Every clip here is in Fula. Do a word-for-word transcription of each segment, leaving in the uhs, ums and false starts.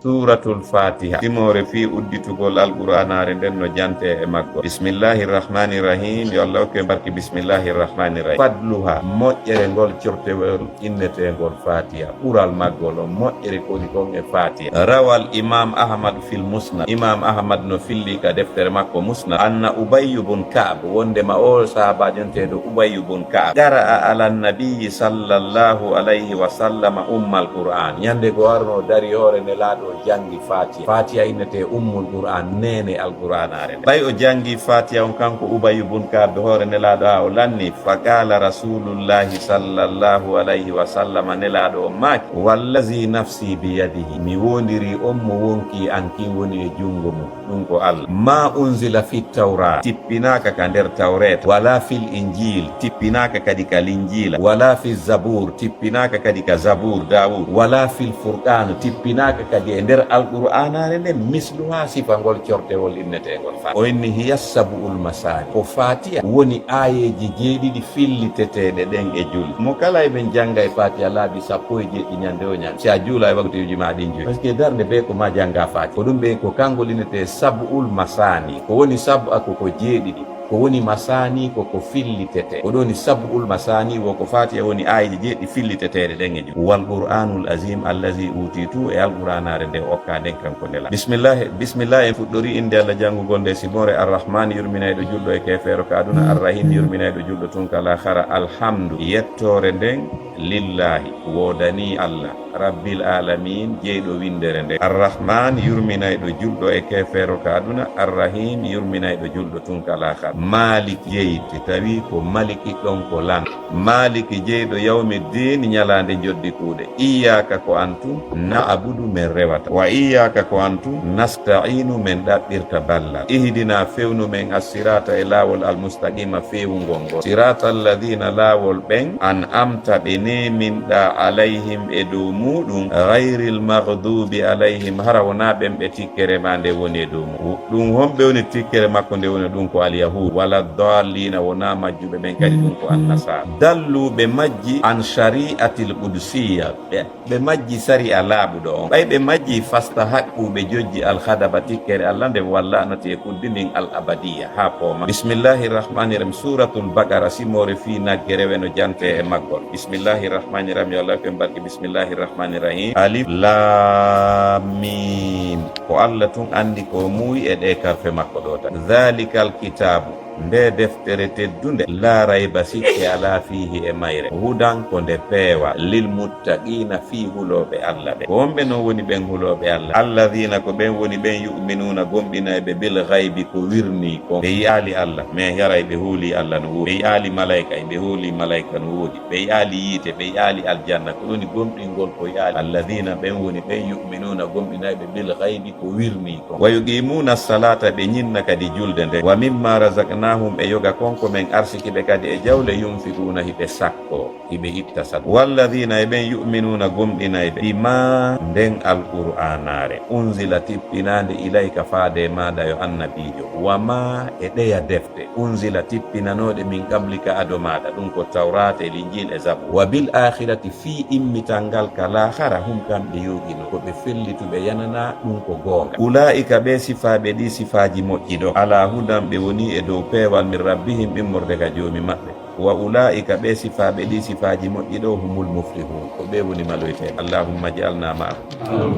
Suuratul Faatiha, simoore fii udditugol Alqur'aanaare nden no jantee e maggol. Bismillaahi Rahmaani Rahiim, yo Allah okku en barke Bismillaahi Rahmaani Rahiim. Fadluha, moƴƴere ngol cortewol inneteengol Faatiha, ɓural maggol on, moƴƴere ko woni kon e Faatiha. Rawal Imaam Ahmad fil Musnad, Imaam Ahmad no filli ka deftere makko Musnad, anna Ubayyu bun Ka'b, wondema o sahaabaajo enteeɗo Ubayyu bun Ka'b, qara'a alan Nabiyyi sallallaahu alayhi wa sallama Ummal Qur'aan, ñande goo arno dari hoore Nelaaɗo o janngi Faatiha. Faatiha innetee Ummul Qur'aan, neene Alqur'aanaare nden. Ɓay o janngi Faatiha on kanko Ubayyu bun Ka'b hoore Nelaaɗo haa o lanni, fa qaala Rasuulullaahi sallallaahu alayhi wa sallama, Nelaaɗo on maaki, wallazii nafsii biyadihi, mi woondirii on mo wonkii an kin woni e junngo mun, ɗun ko Allah. Maa unzila fi Tawraat, tippinaaka ka nder Tawreeta, walaa fil Injiil, tippinaaka kadi ka Linjiila, walaa fi Zabuur, tippinaaka kadi ka Zabuur Daawuud, walaa fil Furqaan, tippinaaka kadi e nder Alqur'aanaare nden, misluhaa, sifa ngol cortewol inneteengol Faatiha. O inni, hiya sab'ul masaani, ko Faatiha woni aayeeje jeeɗiɗi filliteteeɗe ɗen e julde. Mo kala e men jannga e Faatiha laabi sappo e jeeɗiɗi ñande o ñande. Si a juula e wakkatiiji maa ɗin joyi. Parce que darnde bee ko maa jannga Faatiha. Ko ɗun ɓe ko kanngol innetee sab'ul masaani. Ko woni sab'a ko ko jeeɗiɗi. Ko woni masaani ko ko fillitete. Ko ɗun woni sab'ul masaani wo ko Faatiha woni aayeeje jeeɗiɗi filliteteeɗe ɗen e julde. Wal Qur'aanul Aziim allazii uutiituhu, e Alqur'aanaare nde o okkaa nden kanko Nelaaɗo. Bismillah, bismillah, en fuɗɗorii innde Allah janngugol nde simoore, Arrahmaan, yurminayɗo julɗo e keefeero ka aduna, Arrahiim, yurminayɗo julɗo tun ka laakhara. Alhamdu, yettoore nden, lillaahi, woodanii Allah, Rabbil aalamiin, jeyɗo winndere nden. Arrahmaan, yurminayɗo julɗo e keefeero ka aduna, Arrahiim, yurminayɗo julɗo tun ka laakhara. Maalik, jeyte, tawi ko Maliki ɗon ko lan. Maaliki, jeyɗo, yawmi ddiin, ñalaande njoddi kuuɗe. Iyyaaka, ko an tun, na'budu, men rewata. Wa iyyaaka, ko an tun, nasta'iinu, men ɗaɓɓirta ballal. Ihdinaa, fewnu men, assiraata, e laawol, almustaqiima, feewungol ngol. Siraatal ladiina, laawol ɓen, an'amta, ɓe neeminɗaa, alayhim, e dow muuɗum, gayril magduubi alayhim, hara wonaa ɓen ɓe tikkere maa nde woni e dow muuɗum. Ɗum honɓe woni tikkere makko nde woni e ɗum ko alyahuud, wala daalliina, wonaa majjuɓe ɓen kadi ɗum ko annasaara. Dallu, ɓe majji, an shari'atil qudusiyya, ɓe, ɓe majji sari'a laaɓuɗo on. Ɓay ɓe majji, fastahaqqu, ɓe jojji, alghadaba, tikkere Allah nde, wal la'nati, e kuddi ndin, al abadiyya, haa pooma. Bismillahir rahmanir rahim. Suratul Baqara, simoore fii nagge rewe no jante e maggol. Bismillahir rahmanir rahim. Yo Allah ko en barke. Bismillahir rahmanir rahim. Alif Lam Mim. Ko Allah tun andi ko o muuyi e ɗee karfe makko ɗoo tan. Dhalikal kitaabu, ndee deftere teddunde, laa rayba, sikke alaa, fiihi, e mayre, hudan, ko nde peewal, lil muttaqiina, fii hulooɓe Allah ɓen. Ko honɓe non woni ɓen hulooɓe Allah? Alladhiina, ko ɓen woni ɓen, yu'minuuna, gomɗinayɓe, bil ghaybi, ko wirnii kon. Ɓe yi'aali Allah, mais haray ɓe hoolii Allah no woodi. Ɓe yi'aali malaa'ika, ɓe hoolii malaa'ika no woodi. Ɓe yi'aali yiite, ɓe yi'aali aljanna, ko woni gomɗingol ko yi'aali. Alladhiina, ɓen woni ɓen, yu'minuuna, gomɗinayɓe, bil ghaybi, ko wirnii kon. Wa yuqiimuuna salaata, ɓe ñinna kadi julde nden. Wa mimmaa razaqnaahum, ɓe yoga kon ko men arsiki ɓe kadi e jawle, yunfiquuna, hiɓe sakkoo, hiɓe itta sadaka. Walladhiina, e ɓen, yu'minuuna, gomɗinayɓe, bimaa, nden Alqur'aanaare, unzila, tippinaande, ilayka, faade e maaɗa yo annabiijo, wa maa, e ɗeya defte, unzila, tippinanooɗe, min qablika, ado maaɗa, ɗum ko Tawraata e Linjiila e Zabuura, wa bil aakhirati, fii immital ngal ka laakhara, hum, kamɓe, yuuqinun, ko ɓe fellituɓe, yananaa ɗum ko goonga. Ulaa'ika, ɓee sifaaɓe ɗii sifaaji moƴƴi ɗoo, alaa hudan, ɓe wonii e dow peewal, min rabbihim, immorde ka Joomi maɓɓe. Wa ulaa'ika, ɓee sifaaɓe ɗii sifaaji moƴƴi ɗoo, humul muflihuun, ko ɓe woni maloyteeɓe. Allahumma ij'alnaa ma'ahum.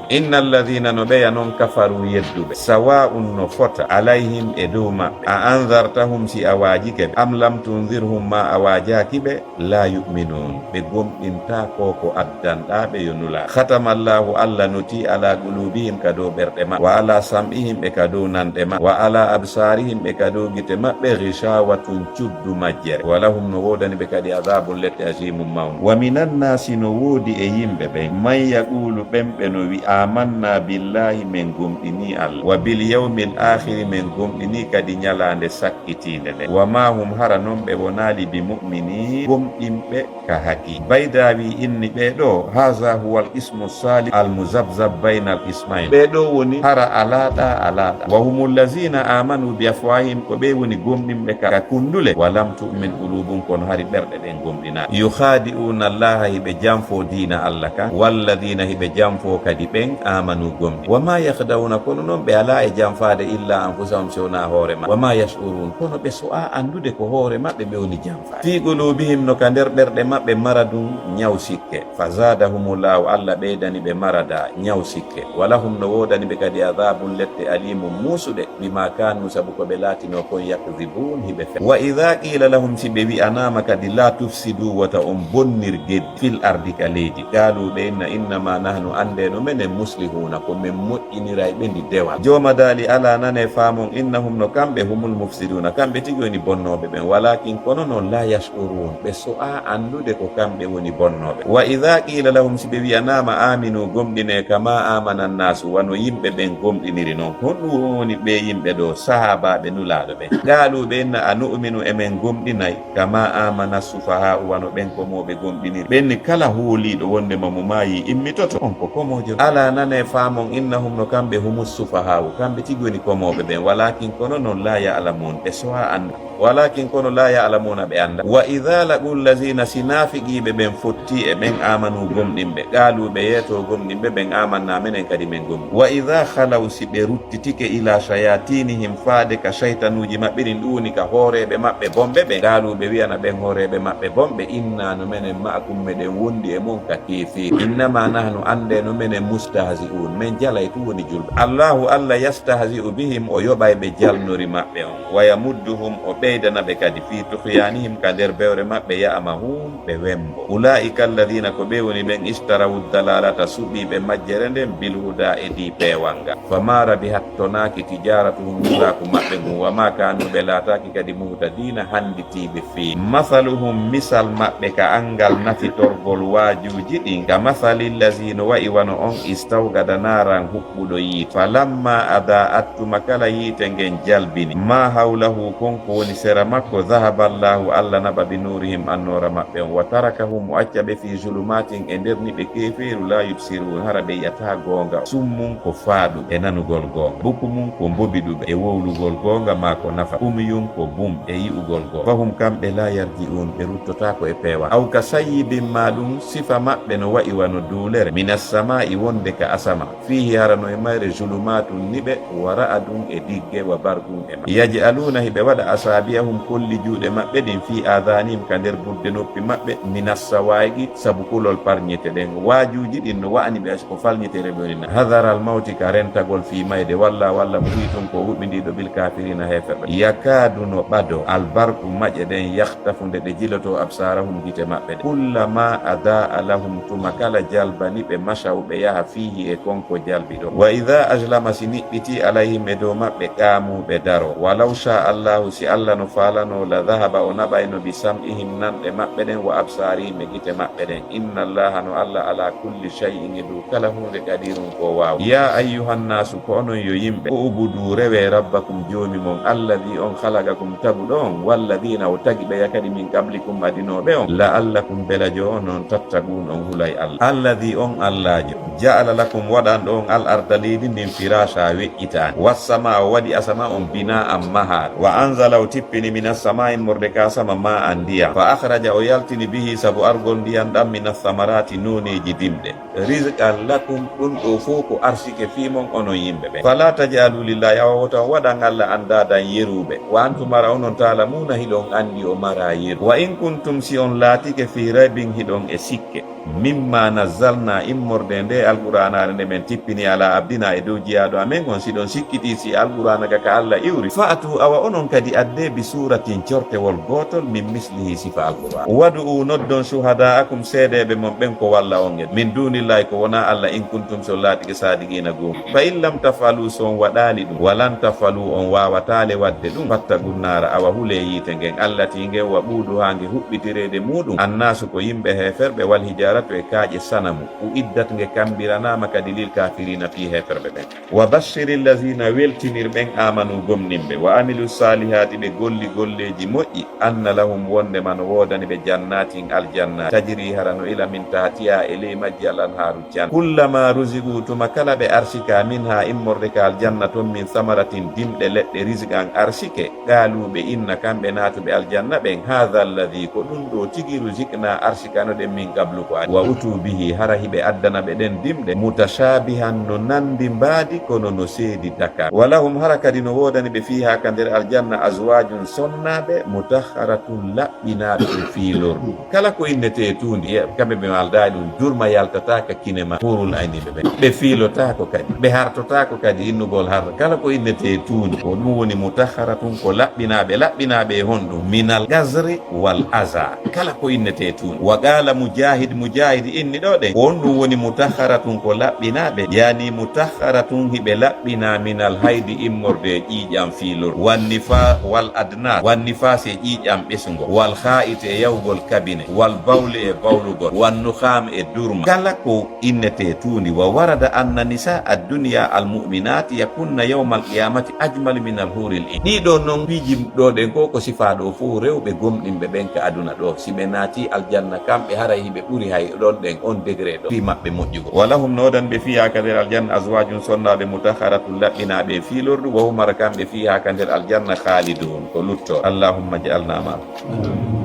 Innal ladhiina, no ɓeya non, kafaruu, yedduɓe, sawaa'un, no fota, alayhim, e dow maɓɓe, a anzartahum, si a waajike ɓe, am lam tunzirhum, maa a waajaaki ɓe, laa yu'minuun, ɓe gomɗintaa ko ko addanɗaa ɓe yo Nulaaɗo. Khatamallaahu, Alla notii, alaa quluubihim, ka dow ɓerɗe maɓɓe, wa alaa sam'ihim, e ka dow nanɗe maɓɓe, wa alaa absaarihim, e ka dow gite maɓɓe, ghishaawatun, cuddu majjere, wa lahum, no woodani ɓe kadi, adhaabun, lette, aziimun, mawnde. Wa minannaasi, no woodi e yimɓe ɓen, man yaquulu, ɓen ɓe no wi'a, aamannaa billaahi, men gomɗinii Alla, wa bil yawmil aakhiri, men gomɗinii kadi ñalaande sakkitiinde nden, wa maa hum, hara non ɓe wonaali, bi mu'miniin, gomɗinɓe ka haqiiqa. Baydaawi inni ɓee ɗoo, haazaa huwal qismu saalis al muzabzab baynal qismayni. Ɓee ɗoo woni hara alaa ɗaa, alaa ɗaa. Wa humul laziina aamanuu bi afwaahihim, ko ɓee woni gomɗinɓe ka, ka kundule. Wa lam tu'min quluubuhum, kono hari ɓerɗe ɗen gomɗinaaki. Yukhaadi'uuna Allaaha, hiɓe janfoo diina Alla kan. Wallaziina, hiɓe janfoo kadi ɓen. Amanu gomɗi. Wa ma yakhda'una, kono noon ɓe alaa e janfaade illa anfusahum si wonaa hoore maɓɓe. Wa ma yash'urun, kono ɓe so'aa anndude ko hoore maɓɓe ɓe woni janfaade. Fi qulubihim, no ka nder ɓerɗe maɓɓe, maradun, ñaw sikke. Fa zadahumullahu, Allah ɓeydani ɓe marada, ñaw sikke. Wa lahum, no woodani ɓe kadi adabun, lette, alimun, muusuɗe, bima kanu, sabu ko ɓe laatinoo kon, yakdibun, hiɓe fe. Wa idha qila lahum, si ɓe wi'anaama kadi, la tufsidu, wota on bonnir geddi, fil ardi, ka leydi. Qaalu, ɓe inna, innama nahnu, anndee no menen, muslihuuna, ko men moƴƴinirayɓe ndi dewal. Jooma daali, alaa nanee faamon, innahum, no kamɓe, humul mufsiduuna, kamɓe tigi woni bonnooɓe ɓen, walakin, kono noon, la yash'uruun, ɓe so'aa anndude ko kamɓe woni bonnooɓe. Wa idha qiila lahum, si ɓe wi'anaama, aaminu, gomɗinee, kama aamana annaasu, wano yimɓe ɓen gomɗiniri non. Honɗum woni ɓee yimɓe ɗoo? Sahaabaaɓe Nulaaɗo ɓen. Qaalu, ɓe inna, anu'minu, e men gomɗinay, kama amana sufahaa'u, wano ɓen komooɓe gomɗiniri. Ɓen ni kala hooliiɗo wondema mo maayi immitoto, on ko komoojo. Alaa nanee faamon, innahum, no kamɓe, humus sufahaa'u, kamɓe tigi woni komooɓe ɓen, walakin, kono non, laa ya'lamuun, ɓe so'aa annda. Walakin, kono, laa ya'lamuuna, ɓe annda. Wa idha laqul lazina, si naafiqiiɓe ɓen fotti e ɓen amanu gomɗinɓe, qaalu, ɓe yeeto gomɗinɓe ɓen, amanna, menen kadi men gomɗi. Wa idha khalaw, si ɓe ruttitike, ila shayatinihim, faade ka shaytanuuji maɓɓe ɗin, ɗum woni ka hooreeɓe maɓɓe bonɓe ɓen. Qaalu, ɓe wi'ana ɓen hooreeɓe maɓɓe bonɓe, inna, no menen, ma'akum, meɗen wondi e mon ka keefeeri. Innama nahnu, anndee no menen, mustahzi'un, men jalay tun woni julɓe. Allahu, Allah, yastahzi'u bihim, o yoɓay ɓe jalnori maɓɓe on. Wa yamudduhum, o ɓeydana ɓe kadi, fi tughyanihim, ka nder bewre maɓɓe, ya'mahun, ɓe wembo. Ulaa'ika alladhina, ko ɓe woni ɓen, ishtarawu dalalata, suɓiiɓe majjere nden, bil huda, e dii peewal ngal. Fama rabihat, tonaaki, tijaratuhum, nulaaku maɓɓe ngun, wa ma kanu, ɓe laataaki kadi, muhtadina, handitiiɓe feewi. Mathaluhum, misal maɓɓe ka anngal nafitorgol waajuuji ɗin, ka mathali llazi, no wa'i wano on, istawqada naaran, huɓɓuɗo yiite. Falamma adaa'at, tuma kala yiite ngen jalbini, ma hawlahu, kon ko woni sera makko, dhahaba Allahu, Allah naɓa, bi nuurihim, annoora maɓɓe on, wa tarakahum, o acca ɓe, fi zulumatin, e nder niɓe keefeeru, la yubsirun, hara ɓe yi'ataa goonga. Summun, ko faaɗuɓe e nanugol goonga, bukumun, ko mbobiɗuɓe e wowlugol goonga, maa ko nafa, umyun, ko bumɓe e yi'ugol goonga, fahum, kamɓe, la yarji'un, ɓe ruttotaako e peewal. Aw ka sayyibin, maa ɗum sifa maɓɓe no wa'i wano duulere, minas samaa'i, wonde ka asama, fiihi, hara no e mayre, zulumaatun, niɓe, wa ra'adun, e digge, wa barqun, e ma. Yaj'aluuna, hiɓe waɗa, asaabi'ahum, kolli juuɗe maɓɓe ɗin, fii aadaanihim, ka nder budde noppi maɓɓe, minas sawaa'iqi, sabu kulol parñete ɗen. Waajuuji ɗin no wa'ani ɓe, ko falñitere ɓe woni na. Hadaral mawti, ka rentagol fii mayde, walla, walla mo wii tun ko huɓindiiɗo, bil kaafiriina, heeferɓe. Yakaadu, no ɓado, al barqu, maƴe ɗen, yakhtafu, nde ɗe jiloto, absaarahum, gite maɓɓe ɗen. Kullama adaa lahum, tuma kala jalbani ɓe, mashaw, ɓe yaha, fiihi, e kon ko jalbi ɗon. Wa idha azlama, si niɓɓiti, alayhim, e dow maɓɓe, qaamu, ɓe daro. Walaw shaa Allahu, si Allah no faalano, la dhahaba, o naɓayno, bi sam'ihim, nanɗe maɓɓe ɗen, wa absaarihim, e gite maɓɓe ɗen. Inna Allaha, no Allah, ala kulli shay'in, e dow kala huunde, qadirun, ko waawi. Ya ayyuhan nasu, ko onon yo yimɓe, ubudu, rewe, rabbakum, joomi mon, alladhi, on, khalaqakum, taguɗo on, walladhina, o tagi ɓeya kadi, min qablikum, adinooɓe on, la'allakum, belajo onon, tattaqun, on hulay Allah. Alladhi, on Allajo, ja'ala lakum, waɗanɗo on, al arda, leydi ndin, firasha, weƴƴitaani, was samaa, o waɗi asama on, bina'an, mahaaka, wa anzala, o tippini, minas samaa'i, immorde ka sama, ma'an, ndiyam, fa akhraja, o yaltini, bihi, sabu argol ndiyam ɗam, minas samarati, nooneeji dimɗe, rizqan lakum, ɗum ɗoo fow ko arsike fii mon onon yimɓe ɓen. Fala taj'alu lillahi, awa wota on waɗan Allah andaadan yeruɓe, wa antum, hara onon, ta'lamuna, hiɗon andi o maraa yeru. Wa in kuntum, si on laatike, fii raybin, hiɗon e sikke, mimma nazzalna, immorde nde Alqur'aanaare nde men tippini, ala abdina, e dow jiyaaɗo amen on, si ɗon sikkiti si Alqur'aana ka, ka Allah iwri, fa'tu, awa onon kadi addee, bi suuratin, cortewol gootol, min mislihi, sifa Alqur'aan. Wad'u, noddon, shuhada'akum, seedeeɓe mon ɓen ko walla on e, min dunillahi, ko wonaa Allah, in kuntum, si on laatike, saadiqiina, goomu. Fa in lam taf'alu, si on waɗaali ɗum, wa lan taf'alu, on waawataa le waɗde ɗum, fattaqun naara, awa hulee yiite ngen, allati, ngen, waquuduhaa, nge huɓɓitireede muuɗum, annaasu, ko yimɓe heeferɓe, wal hijaaratu, e kaaƴe sanamu, u'iddat, nge kammbiranaama kadi, lil kaafiriina, fii heeferɓe ɓen. Wa bashshiri llazina, weltinir ɓen, aamanu, gomɗinɓe, wa amilu saalihaati, ɓe golli golleeji moƴƴi, anna lahum, wonndema no woodani ɓe, jannatin, aljanna, tajri, hara no ila, min tahtiha, e ley majji, al anhaaru, can. Kullama ruziqu, tuma kala ɓe arsikaa, minha, immorde ka aljanna ton, min samaratin, dimɗe leɗɗe, rizqan, arsike, qaalu, ɓe inna, kamɓe naatuɓe aljanna ɓen, haadha alladhi, ko ɗum ɗoo tigi, ruziqna, arsikanoɗen, min qablu, ko adii. Wa utuu bihi, hara hiɓe addana ɓe ɗen dimɗe, Mutashabihan, no nandi mbaadi, kono no seedi daka. Wa lahum, hara kadi no woodani ɓe, fiha, ka nder aljanna, azwajun, sonnaaɓe, mutahharatun, laɓɓinaaɓe e fiilordu. Kala ko innetee tuundi, kamɓe ɓe maaldaani ɗum, jurma yaltataa ka kine ma, hurul ayni ɓe ɓen. Ɓe fiilotaako kadi, ɓe hartotaako kadi innugol har. Kala ko innetee tuundi, ko ɗum woni mutahharatun, ko laɓɓinaaɓe. Laɓɓinaaɓe e honɗum? Minal qazri wal aza. Kala ko innetee tuundi. Wa qala Mujahid, Mujahid inni ɗo ɗen, ko honɗum woni mutahharatun? Ko laɓɓinaaɓe, yani mutahharatun, hiɓe laɓɓinaa, minal haydi, immorde e ƴiiƴam fiilordu, wan nifa-, wal adnas, wan nifas, e ƴiiƴam ɓesungol, wal ha'it, e yahugol kabine, wal bawli, e bawlugol, wan nukham, e durma. Kala ko innetee tuundi. Wa warada anna nisa ad-dunya al-mu'minat yakunna yawma al-qiyamati ajmal min al-huril in. Ɗii ɗoo non piiji ɗoo ɗen ko, ko sifaa ɗoo fof rewɓe gomɗinɓe ɓen ka aduna ɗoo. Si ɓe naati aljanna, kamɓe haray hiɓe ɓuri hay ɗon ɗen, on degré ɗo, fii maɓɓe moƴƴugol. Wa lahum, no woodani ɓe, fiha, ka nder aljanna, azwajun, sonnaaɓe, mutahharatun, laɓɓinaaɓe e fiilordu, wa hum, hara kamɓe, fiha, ka nder aljanna, khalidun, ko lutto. Allahumma ja'alna ma'ahum.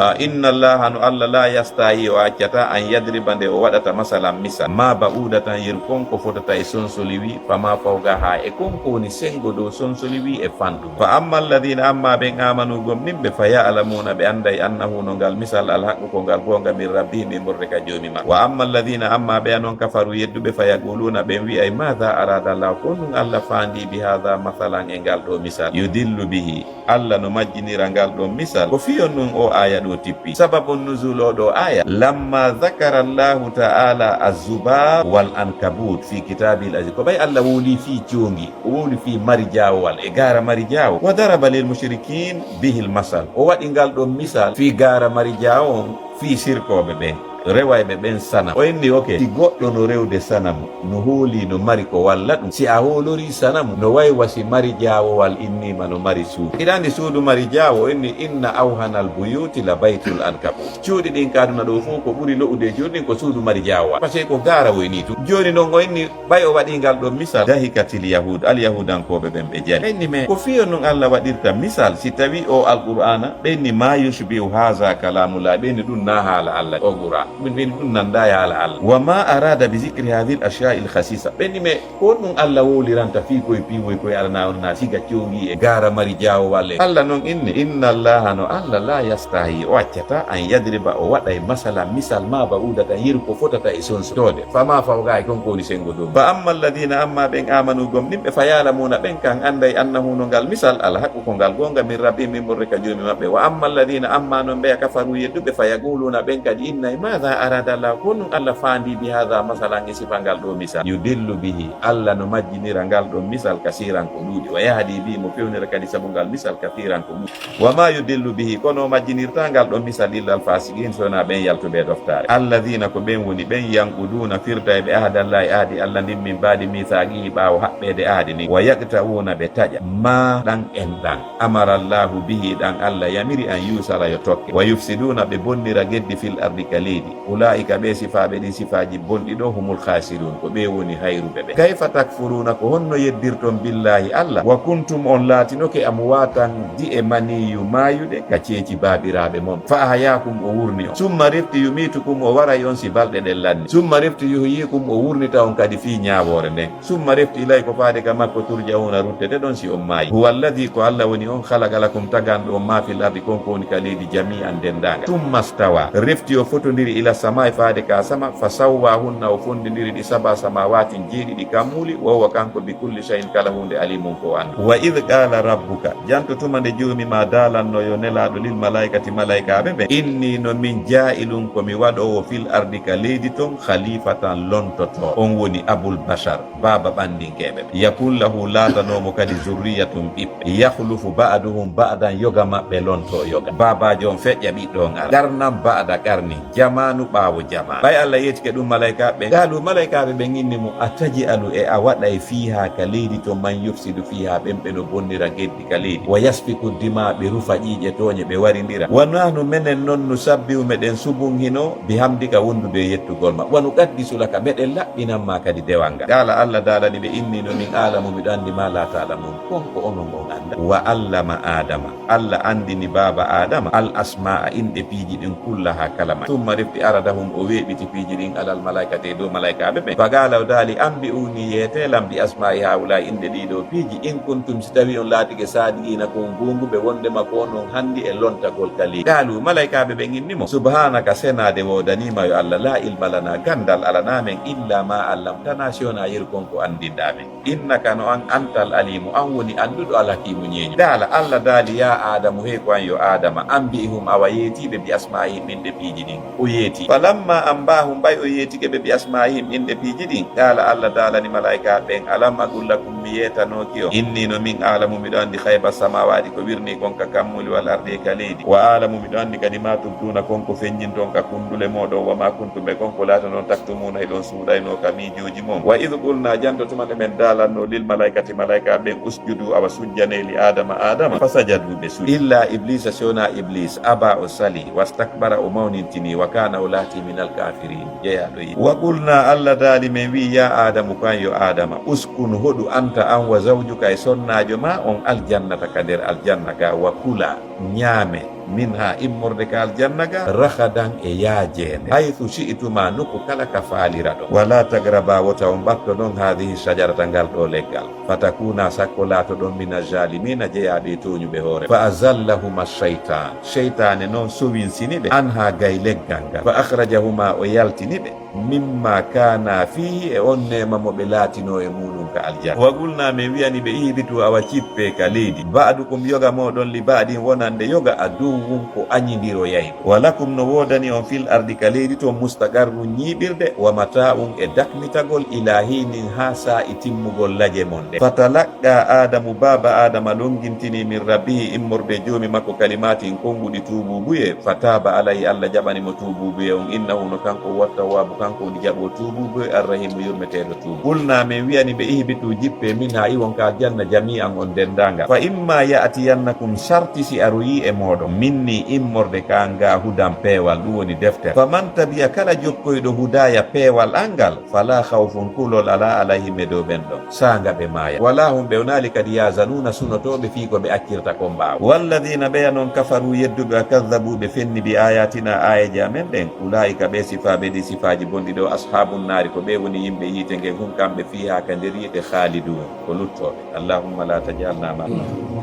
Ah, inna Allaha, no Allah, la yastahi, o accataa, an yadriba, nde o waɗata, masalan, misal, ma ba'udatan, yeru kon ko fotata e sonsoli wi, fama fawqaha, e kon ko woni sengo dow sonsoli wi e fanɗu. Fa amma alladhina, amma ɓen, amanu, gomɗinɓe, fa ya'lamuna, ɓe anday, annahu, no ngal misal, alhaqqu, ko ngal goonga, min rabbihim, immorde ka Joomi maɓɓe. Wa amma alladhina, amma ɓe non, kafaru, yedduɓe, fa yaquluna, ɓen wi'ay, madha arada Allah, ko honɗum Allah faandi, bi hadha masalan, e ngal ɗoo misal, yudillu bihi, Allah no majjinira ngal ɗon misal. Ko fii honɗum o aaya ɗoo tippi? Sababun nuzul o ɗoo aaya, lamma dhakara Allahu ta'ala az-zubab wal ankabut fi kitabil aziz. Ko ɓay Allah wowli fii coongi, o wowli fii mari jaawowal e gaara mari jaawo. Wa daraba lil mushrikin bihil masal. O waɗi ngal ɗon misal fii gaara mari jaawo on, fii sirkooɓe ɓen, rewayɓe ɓen sanam. O inni, ok, si goɗɗo no rewde sanamu, no hoolii no mari ko walla ɗum, si a hoolorii sanamu, no way wa si mari jaawowal inniima no mari suudu. Hiɗa anndi suudu mari jaawo? O inni, inna awhanal buyuti la baytul ankabut. Cuuɗi ɗin ka aduna ɗoo fof, ko ɓuri lo'ude e cuuɗi ɗin ko suudu mari jaawowal. Parce que ko gaarawoy nii tun. Jooni non o inni, ɓay o waɗii ngal ɗon misal, dahikatil yahud, alyahudankooɓe ɓen ɓe jali. Ɓe inni, mais ko fii honɗum Allah waɗirta misal, si tawii o Alqur'aana? Ɓe inni, ma yushbihu haza kalamullah, ɓe inni ɗum na haala Allah, o Qur'aan. Ɓe inni ɗum nanda e haala Allah. Wa ma arada bi zikri hadhihi al-ashya' al-khasisa. Ɓe inni, mais ko honɗum Allah wowliranta fii koye piiwoy koye Alla na on na siga coongi e gaara mari jaawowal e Allah non inni, inna Allaha, no Allah, la yastahi, o accataa, an yadriba, o waɗay, masalan, misal, ma ba'udatan, yeru ko fotata e sonsotoode. Fama fawqaha, e kon ko woni sengo dow. Fa amma alladhina, amma ɓen amanu gomɗinɓe, fa ya'lamuna, ɓen kan anday, annahu, no ngal misal, alhaqqu, ko ngal goonga, min rabbihim, immorde ka Joomi maɓɓe. Wa amma alladhina, amma non ɓeya kafaru yedduɓe, fa yaquluna, ɓen kadi innay, madha arada Allah, ko honɗum Allah faandi bi hadha masalan, e sifa ngal ɗoo misal. Yudillu bihi, Allah no majjinira ngal ɗon misal kasiran ko ɗuuɗi. Wa yahdi bihi, mo fewnira kadi sabu ngal misal kasiran ko ɗuuɗi. Wa ma yudillu bihi, kono o majjinirta ngal ɗon misal illa al-fasiqin, so wonaa ɓen yaltuɓe e ɗoftaare. Alladhina, ko ɓen woni ɓen, yanquduna, firtayɓe, ahdallahi, ahdi Allah ndin, min ba'di mithaqihi, ɓaawo haɓɓeede ahdi ndin, wa yaqta'una, ɓe taƴa, ma, ɗan enɗan, amara Allahu bihi, ɗan Allah yamiri, an yusala, yo tokke, wa yufsiduna, ɓe bonnira geddi, fil ardi, ka leydi. Ulaa'ika, ɓe sifaaɓe ɗin sifaaji bonɗi ɗoo, humul khasirun, ko ɓe woni hayruɓe ɓen. Kayfa takfuruna, ko honno yeddirton, billahi, Allah, wa kuntum, on laatinoke, amwatan, di'e, maniyu, maayuɗe, ka ceeci baabiraaɓe mon, fa ahyaakum, o wurni on, summa refti yumitukum, o waray on si balɗe ɗen lanni, summa refti yuhyikum, o wurnita on kadi fii ñaawoore nden. Summa refti ilay, ko faade ka makko, turja'una, ruttete ɗon si on maayi. Huwa alladhi, ko Allah woni on, khalaqa lakum, taganɗo on, ma fil ardi, kon ko woni ka leydi, jami'an, denndaangal. Summa stawa, refti o fotondiri, ila samaa'i, faade ka sama, fa sawwahunna, o fondindiri ɗi, sab'a samawatin, jeeɗiɗi kammuuli, wa huwa, kanko, bi kulli shay'in, kala huunde, alimun, ko o anndu. Wa idh qala rabbuka, janto tuma nde Joomi ma daalanno, yo Nelaaɗo, lil malaikati, malaikaaɓe ɓen, inni, no min, jaa'ilun, ko mi waɗoowo, fil ardi, ka leydi ton, khalifatan, lontoto, on woni abul bashar. Baaba ɓanndiŋkeeɓe ɓen. Yakun lahu, laatanoo mo kadi, zurriyatun, ɓiɓɓe. Yakhlufu ba'duhum ba'dan, yoga maɓɓe lontoo yoga. Baabaajo on feƴƴa, ɓiɗɗo on ara. Qarnan ba'da qarnin, jamaanu ɓaawo jamaanu. Ɓay Allah yeetike ɗum malaykaaɓe ɓen, qaalu, malaykaaɓe ɓen inni mo, ataj'alu, e a waɗay, fiihaa, ka leydi ton, man yufsidu fiihaa, ɓen ɓe no bonnira geddi ka leydi, wa yasfiku dimaa, ɓe rufa ƴiiƴe tooñe, ɓe warindira. Wa nahnu, menen non, nusabbihu, meɗen subunhino, bihamdika, wondude e yettugol ma. Wa nuqaddisu laka, meɗen laɓɓinan ma kadi dewal ngal. Qaala, Allah daalani ɓe, inni no min a'lamu, miɗo anndi, ma la ta'lamun, kon ko onon on anndaa. Wa allama Adama, Allah anndini baaba Adama, al asma'a, inɗe piiji ɗin, kullaha, kala majji. Summa refti Aradahum, o weeɓiti piiji ɗin, alal malaikati, e dow malaikaaɓe ɓen. Faqala, o daali, anbi'uni, yeetee lan, bi asma'i haula, inɗe ɗii ɗoo piiji, in kuntum, si tawii on laatike, sadiqina, ko on goonguɓe, wonndema ko onon hanndi e lontagol ka leydi. Qalu, malaikaaɓe ɓen inni mo, subhanaka, senaade woodanii ma yo Allah, la ilma lana, ganndal alanaa men, illa ma allamtana, si wonaa yeru kon ko anndinɗaa men. Innaka, no an, antal alimu, an woni annduɗo, alhakimu, ñeeñu. Qaala, Allah daali, yaa Aadamu, hey ko an yo Aadama, anbi'hum, awa yeetii ɓe, bi asma'ihim, inɗe piiji ɗin. O yeetii. Falamma anbahum, ɓay o yeetike ɓe, bi asma'ihim, inɗe piiji ɗin. Qaala, Allah daalani malaikaaɓe ɓen, alam aqul lakum, mi yeetanooki on, inni, no min, a'lamu, miɗo anndi, ghayba samawati, ko wirnii kon ka kammuli, wal ardi, e ka leydi. Wa a'lamu, miɗo anndi kadi, ma tubduna, kon ko feññinton ka kunndule mooɗon, wa ma kuntum, e kon ko laatoɗon, taktumuna, hiɗon suuɗaynoo ka miijooji mon. Wa idh qulna, janto tuma nde men daalannoo, lil malaikati, malaikaaɓe ɓen, usjudu, awa sujjanee, li Aadama, Aadama, fasajadu, ɓe suuɗi. Illa Iblisa, si wonaa Iblis, aba, o salii, wastakbara, o mawnintini, wa kana, o laati, minal kafirin, jeyaaɗo yiɗde. Wa qulna, Allah daali, men wii, yaa Aadamu, ko an yo Aadama, uskun, hoɗu, anta, an, wa zawjuka, e sonnaajo maa on, aljannata, ka nder aljanna ga, wa kula, ñaame, minha, immorde ka aljanna ga, ragadan, e yaajeende, haythu shi'tuma, nokku kala ka faaliraɗon. Wala taqraba, wota on ɓattoɗon, hadhihi shajarata, ngal ɗoo leggal, fatakuna, sakko laatoɗon, mina zalimina, jeyaaɓe e tooñuɓe hoore. Fa azallahuma shaytan, sheytaane non sowinsini ɓe, anha, gay leggal ngal. Fa akhrajahuma, o yaltini ɓe, mimma kana fihi, e on neema mo ɓe laatinoo e muuɗum ka aljanna. Wa qulna, men wi'ani ɓe, ihbitu, awa cippee ka leydi, ba'dukum, yoga mooɗon, li ba'din, wonande yoga, aduwwun, ko añindiroyayɗo. Wa lakum, no woodani on, fil ardi, ka leydi ton, mustaqarrun, ñiiɓirde, wa mata'un, e dakmitagol, ila hinin, haa saa'i timmugol laje mon ɗen. Fatalaqqa Aadamu, baaba Aadama longintini, min rabbihi, immorde e joomi makko, kalimatin, konnguɗi, tuubuubuyee. Fataaba alayhi, Allah jaɓani mo tuubuubuyee on, innahu, no kanko, huwa tawwaabu, kanko woni jaɓoowo tuubuubuyee, arrahiimu, yurmeteeɗo tuubu. Qulna, men wi'ani ɓe, ihbitu, jippee, minha, iwon ka aljanna, jami'an, on denndaangal. Fa imma ya'tiyannakum, sarti si aroyii e mooɗon, minni, immorde ka an ga, hudan, peewal, ɗum woni deftere. Faman tabi'a, kala jokkoyɗo, hudaya, peewal an ngal, fala khawfun, kulol alaa, alayhim, e dow ɓen ɗon, saanga ɓe maaya. Wala hum, ɓe wonaali kadi, yahzanuuna, sunotooɓe fii ko ɓe accirta kon ɓaawo. Walladina, ɓeya non, kafaru, yedduɓe, wa kaddabu, ɓe fenni, bi ayatina, aayeeje amen ɗen, ulaika, ɓe sifaaɓe ɗi sifaaji bonɗi ɗo, ashabun naari, ko ɓe woni yimɓe yiite ngen, hum, kamɓe, fiha, ka nder yiite, khalidun, ko luttooɓe. Allahumma la tajalna ma.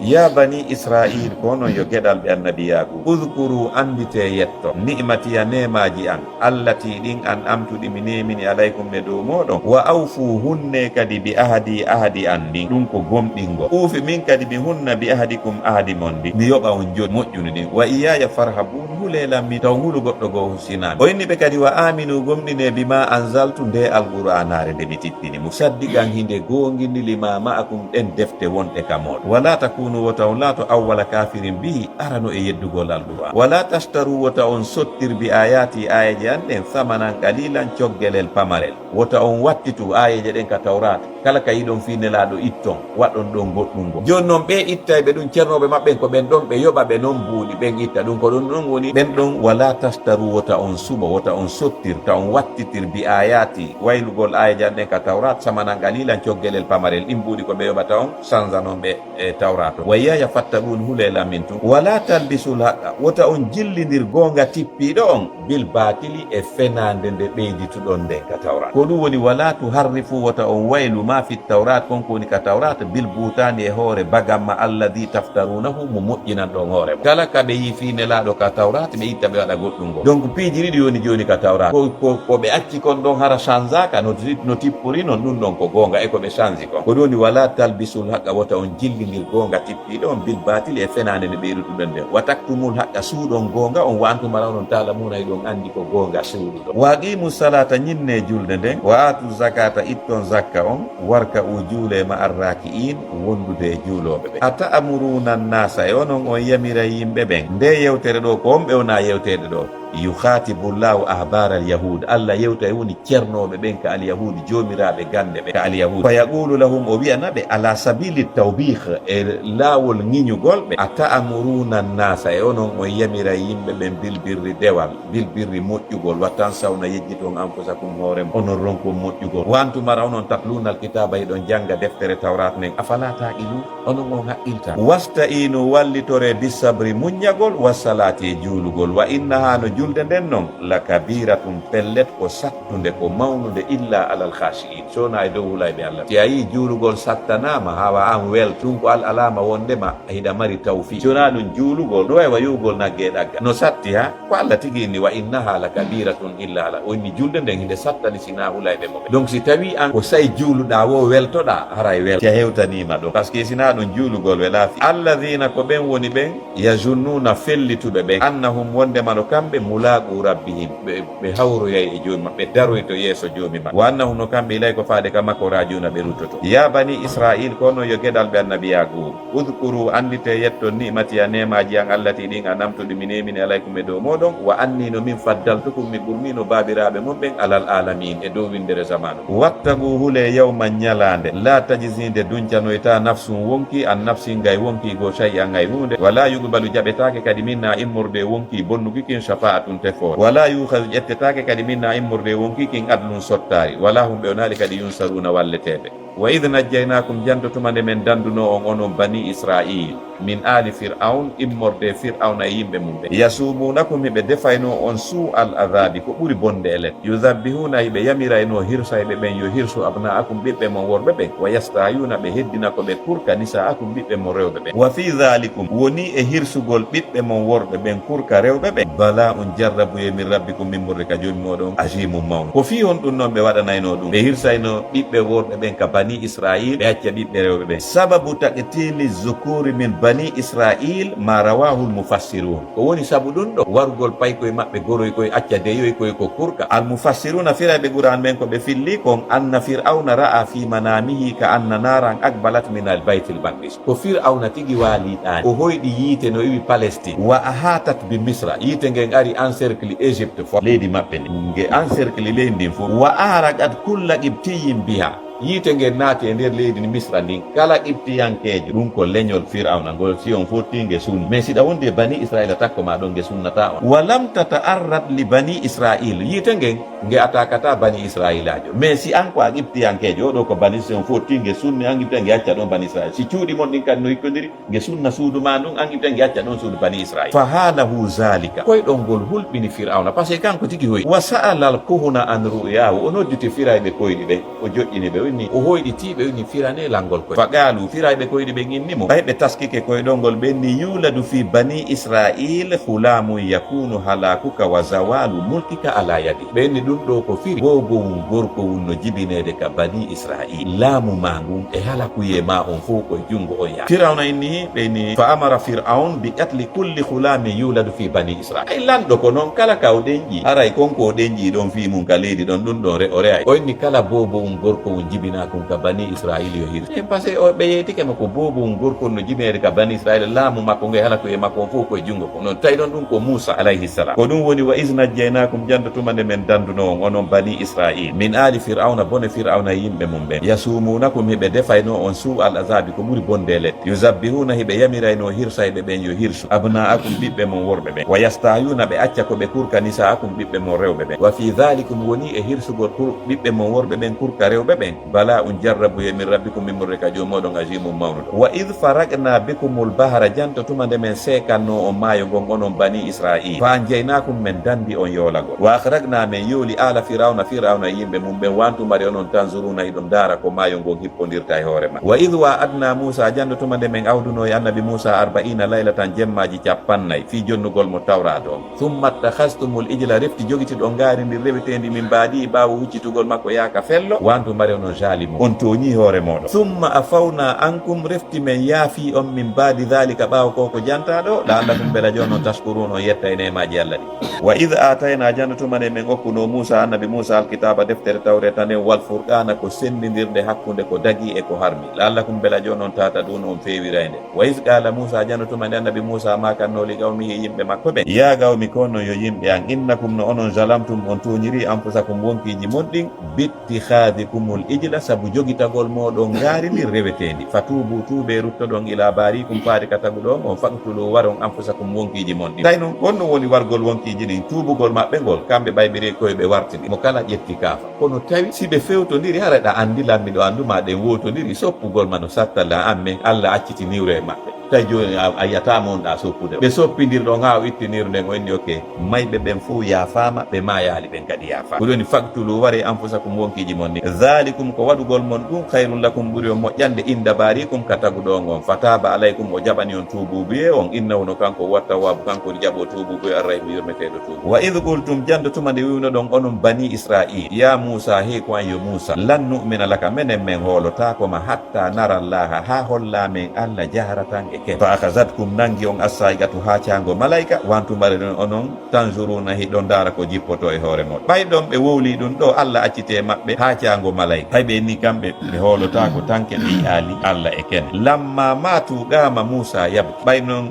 Ya bani Israil, ko onon yo geɗalɓe annabi Yaaquub. Udkuru, annditee, yetto, ni'matiya, neemaaji an, allati, ɗin, an'amtu, ɗi mi neemini, alaykum, e dow mooɗon. Wa awfu, hunnee kadi, bi ahdi, ahdi an ndin, ɗum ko gomɗingol. Uufi, min kadi mi hunna, bi ahdikum, ahdi mon ndin, mi yoɓa on jooɗi moƴƴude ɗin. Wa iyyaya farhabun, hulee lan min, taw hulu goɗɗo goo husinaa mi. O inni ɓe kadi, wa aminu, gomɗinee, bima anzaltu, nde Alqur'aanaare nde mi tippini, musaddiqan, hinde goongini, lima ma'akum, ɗen defte wonɗe ka mooɗon. Wala takunu, wota on laato, awwala kafirin bihi, arano e yeddugol Alqur'aan. Wala tashtaru, wota on sottir, bi ayati, aayeeje an ɗen, samanan qalilan, coggelel pamarel. Wota on wattitu aayeeje ɗen ka Tawraat, kala ka yiɗon fii Nelaaɗo itton, waɗon ɗon goɗɗum goo. Jooni non, ɓee ittayɓe ɗum, cernooɓe maɓɓen ko ɓen ɗon, ɓe yoɓa ɓe non buuɗi, ɓen itta ɗum. Ko ɗum ɗon woni ɓen ɗon, wala tashtaru, wota on suɓo, wota on sottir, ta on wattitir, bi ayati, waylugol aayeeje an ɗen ka Tawraat, samanan qalilan, coggelel pamarel, ɗin buuɗi ko ɓe yoɓata on, sanzanon ɓe e Tawraat on. Wa iyyaya fattaqun, hulee lan min tun. Wala talbisul haqqa, wota on jillindir goonga tippiiɗo on, bil baatili, e fenaande nde ɓeydituɗon nden ka Tawraat. Ko ɗum woni, wala tuharrifu, wota on waylu, ma fi Tawraat, kon ko woni ka Tawraat, bil buhtaani, e hoore bagamma, alladi taftarunahu, mo moƴƴinanɗon hoore mon. Kala ka ɓe yii fii Nelaaɗo ka Tawraat, ɓe itta ɓe waɗa goɗɗum goo. Donc piiji ɗiɗi woni jooni ka Tawraat. Ko, ko, ko ɓe acci kon ɗon hara changeaka, no ti-, no tippori non, ɗum ɗon ko goonga, e ko ɓe change kon. Ko ɗum woni, wala talbisul haqqa, wota on jillindir goonga tippiiɗo on, bil baatili, e fenaande nde ɓeydutuɗon nden. Wa taktumul haqqa, suuɗon goonga on, wa antum, hara onon, ta'lamuna, hiɗon anndi ko goonga suuɗuɗon. Wa aqimu salata, ñinnee julde nden, wa aatu zakata, itton zakka on, warka'u, juulee, ma arraki'in, wondude e juulooɓe ɓen. Ata'muruna nnasa, e onon on yamiray yimɓe ɓen? Nde yewtere ɗo, ko on ɓe wona yewteede ɗo? Yukhatibu Llahu ahbara al-yahud. Allah yewta e woni cernooɓe ɓen ka al-yahud, joomiraaɓe gannde ɓen ka al-yahud. Fa yaqulu lahum, o wi'ana ɓe, ala sabili tawbih, e laawol ŋiñugol ɓe, ata'muruna nnasa, e onon on yamiray yimɓe ɓen, bil birri, dewal, bil birri, moƴƴugol, wa tansawna, yejjiton, anfusakum, hoore mon, onon ronkon moƴƴugol, wa antum, hara onon, tatluna al-kitaba, hiɗon jannga deftere Tawraat nden, afala taqilun? Onon on haqqilta. Wasta'inu, wallitoree, bis sabri, muññagol, was salati, e juulugol. Wa innaha, no Julde nden non, la kabiratun, pellet ko sattunde, ko mawnude, illa alal khashi'in, sona e dow hulayɓe Allah. Si a yii juulugol sattanaama, hawa an wel, ɗum ko al alama wondema hiɗa mari tawfiq. Si wona ɗum juulugol, no wawi wa yi'ugol nagge e ɗagga. No satti ha? Ko Allah tigi inni, "Wa innaha la kabiratun illa ala." O inni julde nden hinde sattani sina hulayɓe mo ɓe. Donc si tawi an ko say juuluɗa wo weltoɗa, haray wel. Si a hewtanima ɗo. Parce que sina ɗum juulugol wela fi. Alladhina ko ɓen woni ɓen, yazunnuna fellituɓe ɓen, annahum wondema no kamɓe mulaqu rabbihim. Ɓe, ɓe hawroyay e joomi maɓɓe, ɓe daroyto yeeso joomi maɓɓe. Wa annahum no kamɓe ilay ko faade ka makko rajiuna ɓe ruttoto. Ya bani Israil, ko non yo geɗalɓe annabi Yaquub. Udkuru, anndite, yetton, ni'mati, a neemaaji an, allati, ɗin, an'amtu, ɗi mi neemini, alaykum, e dow mooɗon, wa anni, no min faddaltukum, mi ɓurnino baabiraaɓe mon ɓen, alal aalamiin, e dow winndere zamanu. Wattaqu, hule, yawman, ñalaande, laa tajzi, nde duncanoyta, nafsun, wonki, an nafsin, gay wonki goo, shay'an, hay huunde, wa laa yuqbalu, jaɓetaake kadi, minha, immorde e wonki bonnuki kin, shafa'atun, tefoore, wa laa yu'khadhu, ƴettetaake kadi, minha, immorde e wonki kin, adlun, sottaari, wa laa hum, ɓe wonaali kadi, yunsaruuna, walleteeɓe. Wa idh najjaynaakum, janto tuma nde men dandunoo on, onon Banii Israa'iil, min aali Fir'awn, immorde Fir'awna e yimɓe mum ɓen. Yasuumuunakum, hiɓe defaynoo on, suu'al adhaabi, ko ɓuri bonde e let. Yudhabbihuuna, hiɓe yamiraynoo hirsayɓe ɓen yo hirsu, abnaa'akum, ɓiɓɓe mon worɓe ɓen. Wa yastahyuuna, ɓe heddina ko ɓe kurka, nisaa'akum, ɓiɓɓe mon rewɓe ɓen. Wa fii dhaalikum, wonii e hirsugol ɓiɓɓe mon worɓe ɓen kurka rewɓe ɓen, balaa'un, jarrabuyee, min rabbikum, immorde ka Joomi mooɗon, aziimun, mawnu. Ko fii honɗun non ɓe waɗanaynoo ɗun? Ɓe hirsaynoo ɓiɓɓe worɓe ɓen ka Banii Israa'iil, ɓe acca ɓiɓɓe rewɓe ɓen. Sababu taqtiili zukuuri min Banii Israa'iil maa rawaahul mufassiruun. Ko woni sabu ɗun ɗon? Warugol paykoy maɓɓe goroykoy, acca deyoykoy ko kurka. Al mufassiruuna, firayɓe Qur'aan ɓen, ko ɓe filli kon, anna Fir'awna ra'a fii manaamihi ka anna naaran aqbalat minal Baytil Maqdis. Ko Fir'awna tigi waalii ɗaani. O hoyɗi yiite no iwi Palestine. Wa ahaatat bi Misra. Yiite ngen ari encercle Égypte fof. Leydi maɓɓe ndin. Nge encercle leydi ndin fof. Wa ahraqat kulla qibtiyyin biha. Yiite ngen naati e nder leydi Misra ndin. Kala qibtiyankeejo. Ɗum ko leñol Fir'awna ngol. Si on fotti nge sunni. Mais si ɗa wondi e Banii Israa'iila takko ma ɗon nge sunnataa on. Wa lam tata'arrad li Banii Israa'iil. Yiite ngen nge attaquataa Banii Israa'iilaajo. Mais si an ko a qibtiyankeejo, o ɗo ko Banii, si on fotti nge sunni, an qibtiyanke acca ɗon Banii Israa'iil. Si cuuɗi mon ɗin kadi no hikkondiri, nge sunna suudu ma ndun, an qibtiyanke acca ɗon suudu Banii Israa'iil. Fa haalahu zaalika. Koyɗol ngol hulɓini Fir'awna, parce que kanko tigi hoyɗi. Wa sa'alal kuhuna an ru'yaahu, o nodditi firayɓe koyɗi ɓen, o joƴƴini ɓe, o inni, o hoyɗitii ɓe, o inni, "Firanee lan ngol koy." Fa qaalu, firayɓe koyɗi ɓen inni mo, ɓay ɓe taskike koyɗol ngol, ɓe inni, "Yuuladu fii Banii Israa'iil ghulaamun yakuunu halaakuka wa zawaalu mulkika alaa yadih." Ɓe inni, "Ɗun ɗoo ko firi, boobowun gorkowun no jibineede ka Banii Israa'iil. Laamu maa ngun e halakuyee maa on fow ko e junngo on yaha." Fir'awna inni, ɓe inni, fa amara Fir'awn bi qatli kulli ghulaamin yuuladu fii Banii Israa'iil. Ay lanɗo ko non, kala ka o ɗenƴii, haray kon ko o ɗenƴii ɗon fii mun ka leydi ɗon, ɗun ɗon re-, o re'ay. O inni kala boobowun gorkowun jibinaa kun ka Banii Israa'iil yo hirsu. E parce que o, ɓe yeetike mo ko boobowun gorkowun no jibineede ka Banii Israa'iil, laamu makko ngun e halakuyee makko on fow ko e junngo ko non. Tawi ɗon ɗun ko Muusaa alayhi salaam. Ko ɗun woni, wa iz najjaynaakum, janto tuma nde men dandunoo on, onon Banii Israa'iil, min aali Fir'awna, bone Fir'awna e yimɓe mum ɓen. Yasuumuunakum, hiɓe defaynoo on, suu'al azaabi, ko ɓuri bonde e let. Yuzabbihuuna, hiɓe yamiraynoo hirsayɓe ɓen yo hirsu, abnaa'akum, ɓiɓɓe mon worɓe ɓen. Wa yastahyuuna, ɓe acca ko ɓe kurka, nisaa'akum, ɓiɓɓe mon rewɓe ɓen. Wa fii dhaalikum, wonii e hirsugol kur-, ɓiɓɓe mon worɓe ɓen kurka rewɓe ɓen, balaa'un, jarrabuyee, min rabbikum, immorde ka Joomi mooɗon, aziimun, mawnuɗo. Wa idh faraqnaa bikumul bahra, janto tuma nde men seekannoo on maayo ngon, onon Banii Israa'iil. Fa anjaynaakum, men dandi on yoolagol. Wa akhrajnaa, men yooli, aala Fir'awna, Fir'awna e yimɓe mum ɓen, wa antum, ari onon, tanzuruuna, hiɗon ndaara ko maayo ngon hippondirta e hoore ma. Wa idh wa'adnaa Muusaa, janto tuma nde men awdunoo e Annabi Muusaa, arba'iina laylatan, jemmaaji cappannayi, fii jonnugol mo Tawraata on. Thumma ittakhadhtumul ijla, refti jogitiɗon ngaari ndin reweteendi min ba'dihi, ɓaawo huccitugol makko yaaka fello, wa antum, ari onon, zaalimuun, on tooñii hoore mooɗon. Thumma afawnaa ankum, refti men yaafii on, min ba'di dhaalika, ɓaawo ko ko jantaa ɗoo, la'allakum, mbela jooni on, tashkuruun, on yettay neemaaji Allah ɗin. Wa idh aataynaa, janto tuma nde men okkunoo Muusaa, Annabi Muusaa, al-kitaaba, deftere Tawreeta nden, wal furqaana, ko senndindirde hakkunde ko dagii e ko harmi, la'allakum, mbela jooni on, tahtadun, on feewiray nde. Wa iz qaala Muusaa, janto tuma nde Annabi Muusaa maakannoo li qawmihi, yimɓe makko ɓen, yaa qawmi, ko onon yo yimɓe an, innakum, no onon, zalamtum, on tooñirii, anfusakum, wonkiiji mon ɗin, bittikhaadhikumul ijla, sabu jogitagol mooɗon ngaari ndin reweteendi. Fatuubu, tuubee, ruttoɗon, ilaa baariikum, faade ka taguɗo on, faqtuluu, waron, anfusakum, wonkiiji mon ɗin. Tawi non, ko honɗun woni wargol wonkiiji ɗin, tuubugol maɓɓe ngol, kamɓe ɓay ɓe rewi koy ɓe wartiri mo kala ƴetti kaafa. Kono tawi si ɓe fewtondiri, haray ɗa anndi lan miɗo annduma, ɗen wootondiri, soppugol ma no sattala an men, Alla acciti niwre e maɓɓe. Tawi jooni a, a yiyataa mo wonɗaa soppude. Ɓe soppindir ɗon haa o ittinir nden, o inni, "Oke, mayɓe ɓen fow yaafaama, ɓe maayaali ɓen kadi yaafaama." Ko ɗoni, "Faktulu, ware anfusakum, wonkiiji mon ɗin. Zaalikum, ko waɗugol mon ɗum, khayrun lakum, ɓuri on moƴƴande, inda baarikum, ka taguɗo on on. Fataaba alaykum, o jaɓani on tuubuubuye on. Innahu, no kanko, huwa tawwaabu, kanko woni jaɓo tuubuubuye, arrahiimu, yurmeteeɗo tuubu." Wa idh qultum, janto tuma nde wi'unoɗon onon Banii Israa'iil, "Yaa Muusaa, hee ko an yo Muusaa, lan nu'mina laka, menen men hoolotaako ma, hatta nara Allaaha, haa hollaa men Alla jaharatan e ken. Fa akhazatkum, nangi on, assaa'iqatu, haacaango malayka, wa antum, ɓay ɗon onon, tanzuruuna, hiɗon ndaara ko jippotoo e hoore mon." Ɓay ɗon ɓe wowlii ɗum ɗoo, Alla accitee maɓɓe haacaango malayka. Hay ɓe inni kamɓe ɓe hoolotaako tan ke ɓe yi'aali Alla e ken. Lamma maatu qaama Muusaa yabki. Ɓay non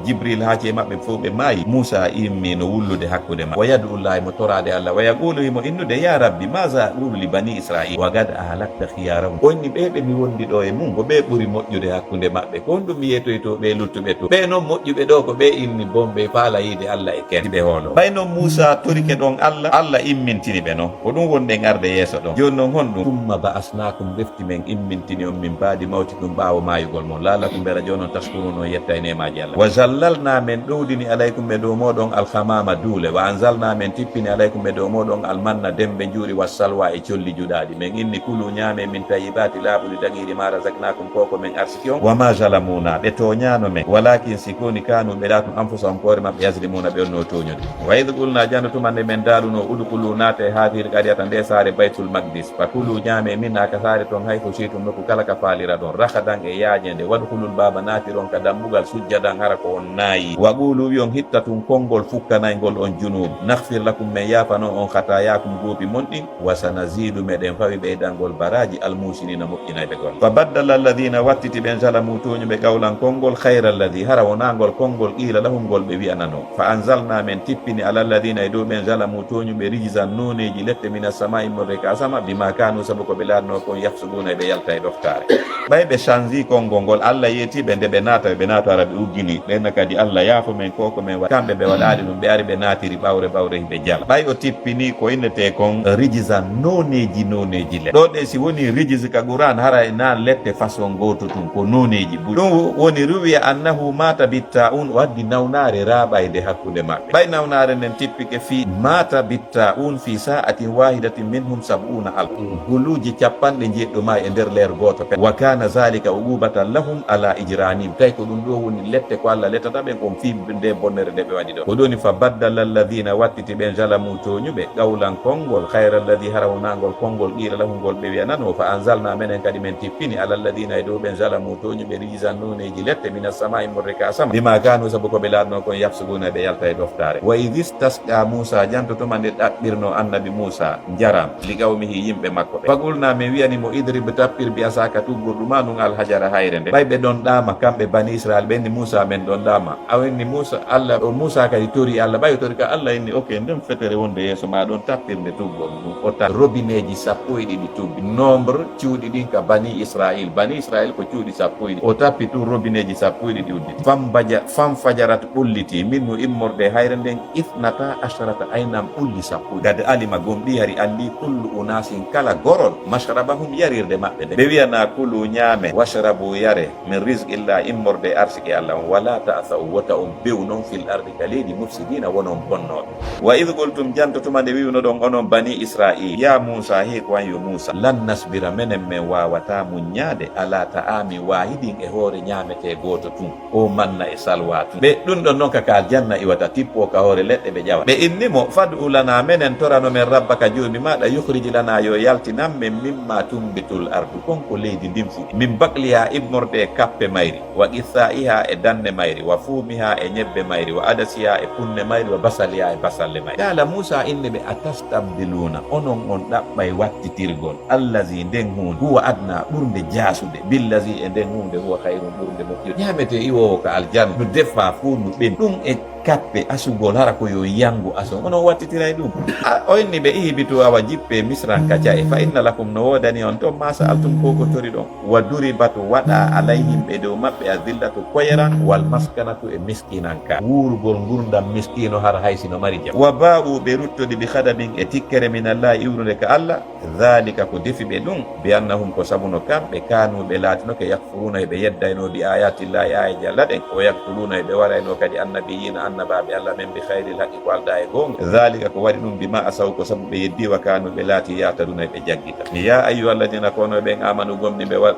Jibril haaci e maɓɓe fow ɓe maayi. Muusaa immi no wullude hakkunde maɓɓe. Wa yad'u Llaaha, himo toraade Alla. Wa yaquulu, himo innude, "Yaa Rabbi, maaza aquulu li banii Israa'iil? Wa qad ahlakta khiyaarahum." O inni, "Ɓee ɓe mi wondiɗo e mun, ko ɓe ɓuri moƴƴude hakkunde maɓɓe. Ko honɗum mi yeetoytoo ɓee luttuɓe too? Ɓee non moƴƴuɓe ɗoo ko ɓe inni bon ɓe faala yiide Alla e ken, ɓe hoolo." Ɓay non Muusaa torike ɗon Alla, Alla immintini ɓe non. Ko ɗum wonɗen arde yeeso ɗon. Jooni non honɗum? "Summa ba'asnaakum", refti men immintini on, "min ba'di mawtikum", ɓaawo maayugol mon, "la'allakum", mbela jooni on, "tashkuruun", on yettay neemaaji Alla. "Wa zallalnaa", men ɗowdini, "alaykum", e dow mooɗon, "al-ghamaama", duule, "wa anzalnaa", men tippini, "alaykum", e dow mooɗon, "al-manna", demmbe njuuri, "was-salwaa", e colli juɗaaɗi. Men inni, "Kuluu, ñaamee, "min tayyibaati", laaɓuɗi, "dagiiɗi, maa razaqnaakum", ko ko men arsiki on. "Wa maa zalamuunaa", ɓe tooñaano men, "walaakin", si ko woni, "kaanuu", ɓe laatun, "anfusahum", koore maɓɓe, "yazlimuuna", ɓe wonno tooñude. "Wa idh qulnaa", janto tuma nde men daalunoo, "Udkhuluu", naatee, "haadihil qaryata", ndee saare, "Baytul Maqdis, fa kuluu", ñaamee, "minhaa", ka saare ton, "haythu shi'tum", nokku kala ka faaliraɗon, "ragadan", e yaajeende, "wadkhulul baaba", naatiron ka dambugal, "sujjadan", hara ko on naayi, "wa quuluu", wi'on, "hittatun", konngol fukkanayngol on junuubu, "naghfir lakum", men yaafano on, "khataayaakum", guupi mon ɗin, "wa sanaziidu", meɗen fawi ɓeydangol baraaji, "al-muhsiniina", moƴƴinayɓe golle. "Fa baddala alladhiina", wattiti ɓen, "zalamuu", tooñuɓe, "qawlan", konngol, "ghayra alladhii", hara wonaa ngol konngol, "qiila lahum", ngol ɓe wi'ananoo. "Fa anzalnaa", men tippini, "ala alladhiina", e dow ɓen, "zalamuu", tooñuɓe, "rijzan", nooneeji lette, "mina samaa'i", immorde ka asama, "bimaa kaanuu", sabu ko ɓe laatanoo kon, "yafsuquuna", e ɓe yalta e ɗoftaare. Ɓay ɓe shanji konngol ngol, Alla yeetii ɓe nde ɓe naata, ɓe naata hara ɓe uggini. Ɓen kadi Alla yaafo men ko ko men wa-, kamɓe ɓe waɗaali ɗum, ɓe ari ɓe naatiri ɓawre ɓawre hiɓe jala. Ɓay o tippini ko innetee kon rijzan, nooneeji nooneeji lette. Ɗoo ɗee si woni rijz ka Qur'aan, hara e naa lette façon gooto tun, ko nooneeji buy. Ɗum woni ruwiya annahu maata bittaa'uun, o addi nawnaare raaɓayde hakkunde maɓɓe. Ɓay nawnaare nden tippike fii maata bittaa'uun fii saa'atin waahidatin minhum sab'uuna alf. Guluuji cappanɗe njeeɗiɗo maayi e nder leer gooto pet. "Wa kaana zaalika uquubatan lahum alaa ijraamihim." Tawi ko ɗum ɗoo woni lette ko Alla lettata ɓen on fii nde bonnere nde ɓe waɗi ɗon. Ko ɗoni, "Fa baddala alladhiina", wattiti ɓen, "zalamuu", tooñuɓe, "qawlan", konngol, "ghayra alladhii", hara wonaa ngol konngol, "qiila lahum", ngol ɓe wi'ananoo. "Fa anzalnaa", menen kadi men tippini, "ala alladhiina", e dow ɓen, "zalamuu", tooñuɓe, "rijzan", nooneeji lette, "mina samaa'i", immorde ka asama, "bimaa kaanuu", sabu ko ɓe laatanoo kon, "yafsuquuna", ɓe yalta e ɗoftaare. "Wa idh istasqaa Muusaa", janto tuma nde ɗaɓɓirnoo Annabi Muusaa njaram, "li qawmihi", yimɓe makko ɓen. "Fa qulnaa", men wi'ani mo, "Idrib", tappir, "bi asaaka", tuggordu maa ndun, "al hajara", hayre nden. Ɓay ɓe ɗonɗaama, kamɓe Banii Israa'iil, ɓe inni Muusaa, "Men ɗonɗaama." A inni Muusaa, Alla, o Muusaa kadi tori Alla, ɓay o tori ka Alla inni, "Oke, nden fetere wonde yeeso maa ɗon, tappir nde tuggordu ndun." O ta-, robineeji sappo e ɗiɗi tuggi. Nombre cuuɗi ɗin ka Banii Israa'iil. Banii Israa'iil ko cuuɗi sappo e ɗiɗi. O tappi tun robineeji sappo e ɗiɗi udditi. Fambaja-, fanfajarat ɓulliti, minhu immorde hayre nden, isnata asharata aynan ɓulli sappo. Qad alima gomɗii hari anndii kullu unaasin kala gorol mashrabahum yarirde maɓɓe nde. Ɓe wi'anaa kuluu ñaame, washrabuu yare, min rizqillah immorde arsike Allah on, wala ta'thaw wota on bew non fil ardi ka leydi mufsidiina wona on bonnooɓe. Wa idh qultum janto tuma nde wi'unoɗon onon banii Isra'iil, yaa Muusaa hee ko an yo Muusaa, lan nasbira menen men waawataa muññaade ala ta'aamin waahidin e hoore ñaametee gooto tun. O manna e salwa tun. Ɓe ɗun ɗon non ka, ka aljanna iwata, tippoo ka hoore leɗɗe ɓe ƴawa. Ɓe inni mo, fad'u lanaa, menen torano men rabbaka joomi maaɗa, yukhrij lanaa, yo yaltinan men, mimmaa tunbitul ardu, kon ko leydi ndin fuɗi, min baqlihaa, immorde e kappe mayri, wa qissaa'ihaa, e danne mayri, wa fuumihaa, e ñebbe mayri, wa adasihaa, e kunne mayri, wa basalihaa, e basalle mayri. Qaala Muusaa inni ɓe, atastabdiluuna, onon on ɗaɓɓay wattitirgol allazi, nden huunde, huwa adnaa, ɓurnde jaasude, billazi, e nden huunde, huwa khayrun, ɓurnde moƴƴude. Ñaametee iwoowo ka aljanna, no defaa fuu no ɓendi. Ɗum e kappe asugol, hara ko yo yanngu ason. Onon wattitiray ɗum. A, o inni ɓe, "Ihbitu, awa jippe Misran ka ca'e, fa inna lakum, no woodani on ton, ma sa'altum, ko ko tori ɗon." Wa duribat, waɗa, alayhim, ɓe dow maɓɓe, adillatu, koyeran, wal maskanatu, e miskinanka. Wuurugol ngurndan miskino, hara hay si no mari jam. Wa ba'u, ɓe ruttodi, bi ghadabin, e tikkere, minallahi, iwrude ka Allah. Dhalika, ko defi ɓe ɗum, bi annahum, ko sabu no kamɓe, kanu, ɓe laatinoke, yakfuruna, ɓe yeddaynoo, bi ayatillahi, aayeeje Allah ɗen, wa yaktuluna, ɓe waraynoo kadi, annabiyina, annabaaɓe Allah ɓen, bi ghayril haqqi, ko aldaa e goonga. Dhalika, ko waɗi ɗum, bima asaw, ko sabu ɓe yeddi, wa kanu, ɓe laati, ya'taduna, ɓe jaggita. Ya ayyuhalladhina, ko onon ɓen, amanu, gomɗinɓe, wal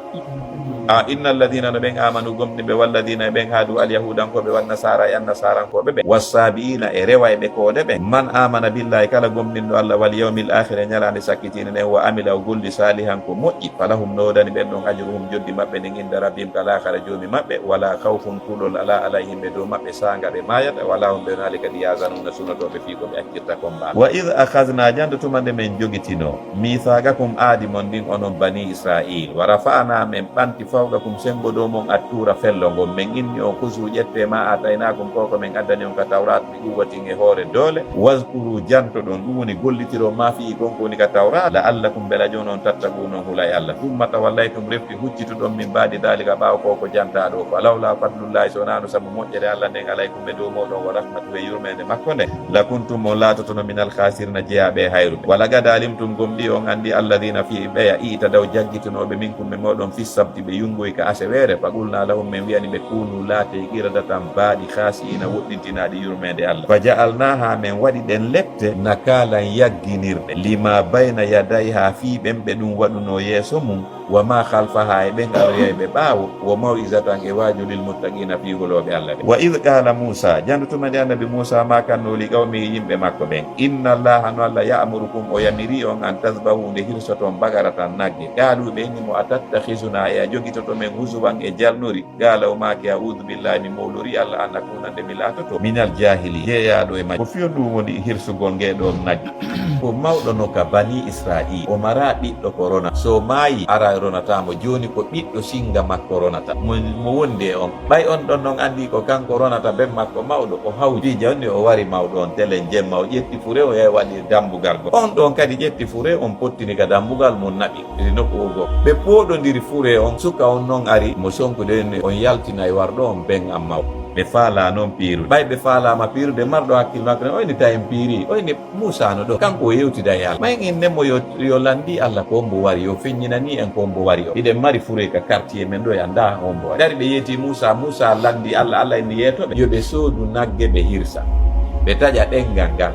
A, innal ladhina, no ɓen, amanu, gomɗinɓe, wal ladhina, e ɓen haadu, al yahudankooɓe, wan nasara, e annasarankooɓe ɓen, was sabiina, e rewayɓe koode ɓen. Man amana billahi, kala gomɗinɗo Allah, wal yawmil akhir, e ñalaande sakkitiinde nden, wa amila, o golli, salihan, ko moƴƴi, falahum, no woodani ɓen ɗon, ajruhum, joddi maɓɓe ndin, inda rabbihim, ka laakara Joomi maɓɓe, wala khawfun, kulol alaa, alayhim, e dow maɓɓe, saanga ɓe maayata, wala hum, ɓe no hali kadi, yahzanuna, sunotooɓe fii ko ɓe accirta kon mbaala. Wa idh akhadhna, janndu tuma nde men jogitinoo, mithaqakum, aadi mon ndin, onon Bani Israil. Wa rafa'na, men ɓanti, fawqakum, senngo dow mon, attuura, fello ngon. Men inni on, khudhu, ƴettee, ma ataynakum, ko ko men addani on ka Tawraat, bi quwwatin, e hoore doole. Wazkuru, jantoɗon, ɗum woni gollitiron, ma fihi, kon ko woni ka Tawraat, la'allakum, mbela jooni on, tattaquna, on hulay Allah. Thumma tawallaytum, refti huccituɗon, min ba'di dhalika, ɓaawo ko ko jantaa ɗoo. Falawla fadlullahi, so wonaa no sabu moƴƴere Allah nden, alaykum, e dow mooɗon, wa rahmatuhu, e yurmeende makko nden, lakuntum, on laatotono, minal khasirina, jeyaaɓe e hayruɓe. Wa laqad alimtum, gomɗii on anndi, alladhina, fii ɓeya, i'tadaw, jaggitinooɓe, minkum, e mooɗon, fi sabti, ɓe yungoyi ka aseweere. Fa qulna lahum, men wi'ani ɓe, kunu, laatee, qiradatan, baaɗi, khasi'ina, woɗɗintinaaɗi yurmeende Allah. Fa ja'alnaha, men waɗi ɗen lepte, nakalan, yagginirɗe, lima bayna yadayha, fii ɓen ɓe ɗum waɗunoo yeeso mum, wa ma khalfaha, e ɓen aroyayɓe ɓaawo, wa maw'izatan, e waaju, lil muttaqina, fii hulooɓe Allah ɓe. Wa idh qala Musa, janndu tuma nde Annabi Musa maakanno li qawmihi, yimɓe makko ɓen, inna Allaha, no Allah, ya'murukum, o yamirii on, an tadhbahu, nde hirsoton, baqaratan, nagge. Qalu, ɓe inni mo, atattakhizuna, e a jogitoto men, huzuwan, e jalnori? Qala, o maaki, a'udhu billahi, mi mowlorii Allah, an akuna, nde mi laatoto, minal jahili, jeyaaɗo e majji. Ko fiyon ɗum woni hirsugol ngee ɗoo nagge? Ko mawɗo no ka Bani Israil, o maraa ɓiɗɗo ko rona. So maayi, ara ronataa mo. Jooni ko ɓiɗɗo singa makko ronata. Mo, mo wondi e on. Ɓay on ɗon non anndi ko kanko ronata ben makko mawɗo, o hawti jawdi, o wari mawɗo on telen jemma, o ƴetti fure, o yahi waɗi dambugal goo. On ɗon kadi ƴetti fure, on pottini ka dambugal mum, naɓi iri nokku goo. Ɓe pooɗondiri fure on, suka on non ari mo sonkude, on yaltinay warɗo on ben an mawɗo. Ɓe faalaa non piirude. Ɓay ɓe faalaama piirude, marɗo hakkil makko ne, o inni tawi en piirii, o inni Muusaa no ɗoo, kanko o yewtida e Alla. Ɓay en inne mo yo, yo lanndii Alla ko hombo wari, yo feññinanii en ko hombo wari o. Hiɗen mari fure ka quartier men ɗoo, en anndaa hombo wari. Dari ɓe yeetii Muusaa, Muusaa lanndii Alla, Alla inni yeetoo ɓe, yo ɓe soodu nagge ɓe hirsa. Ɓe taƴa ɗenngal ngal,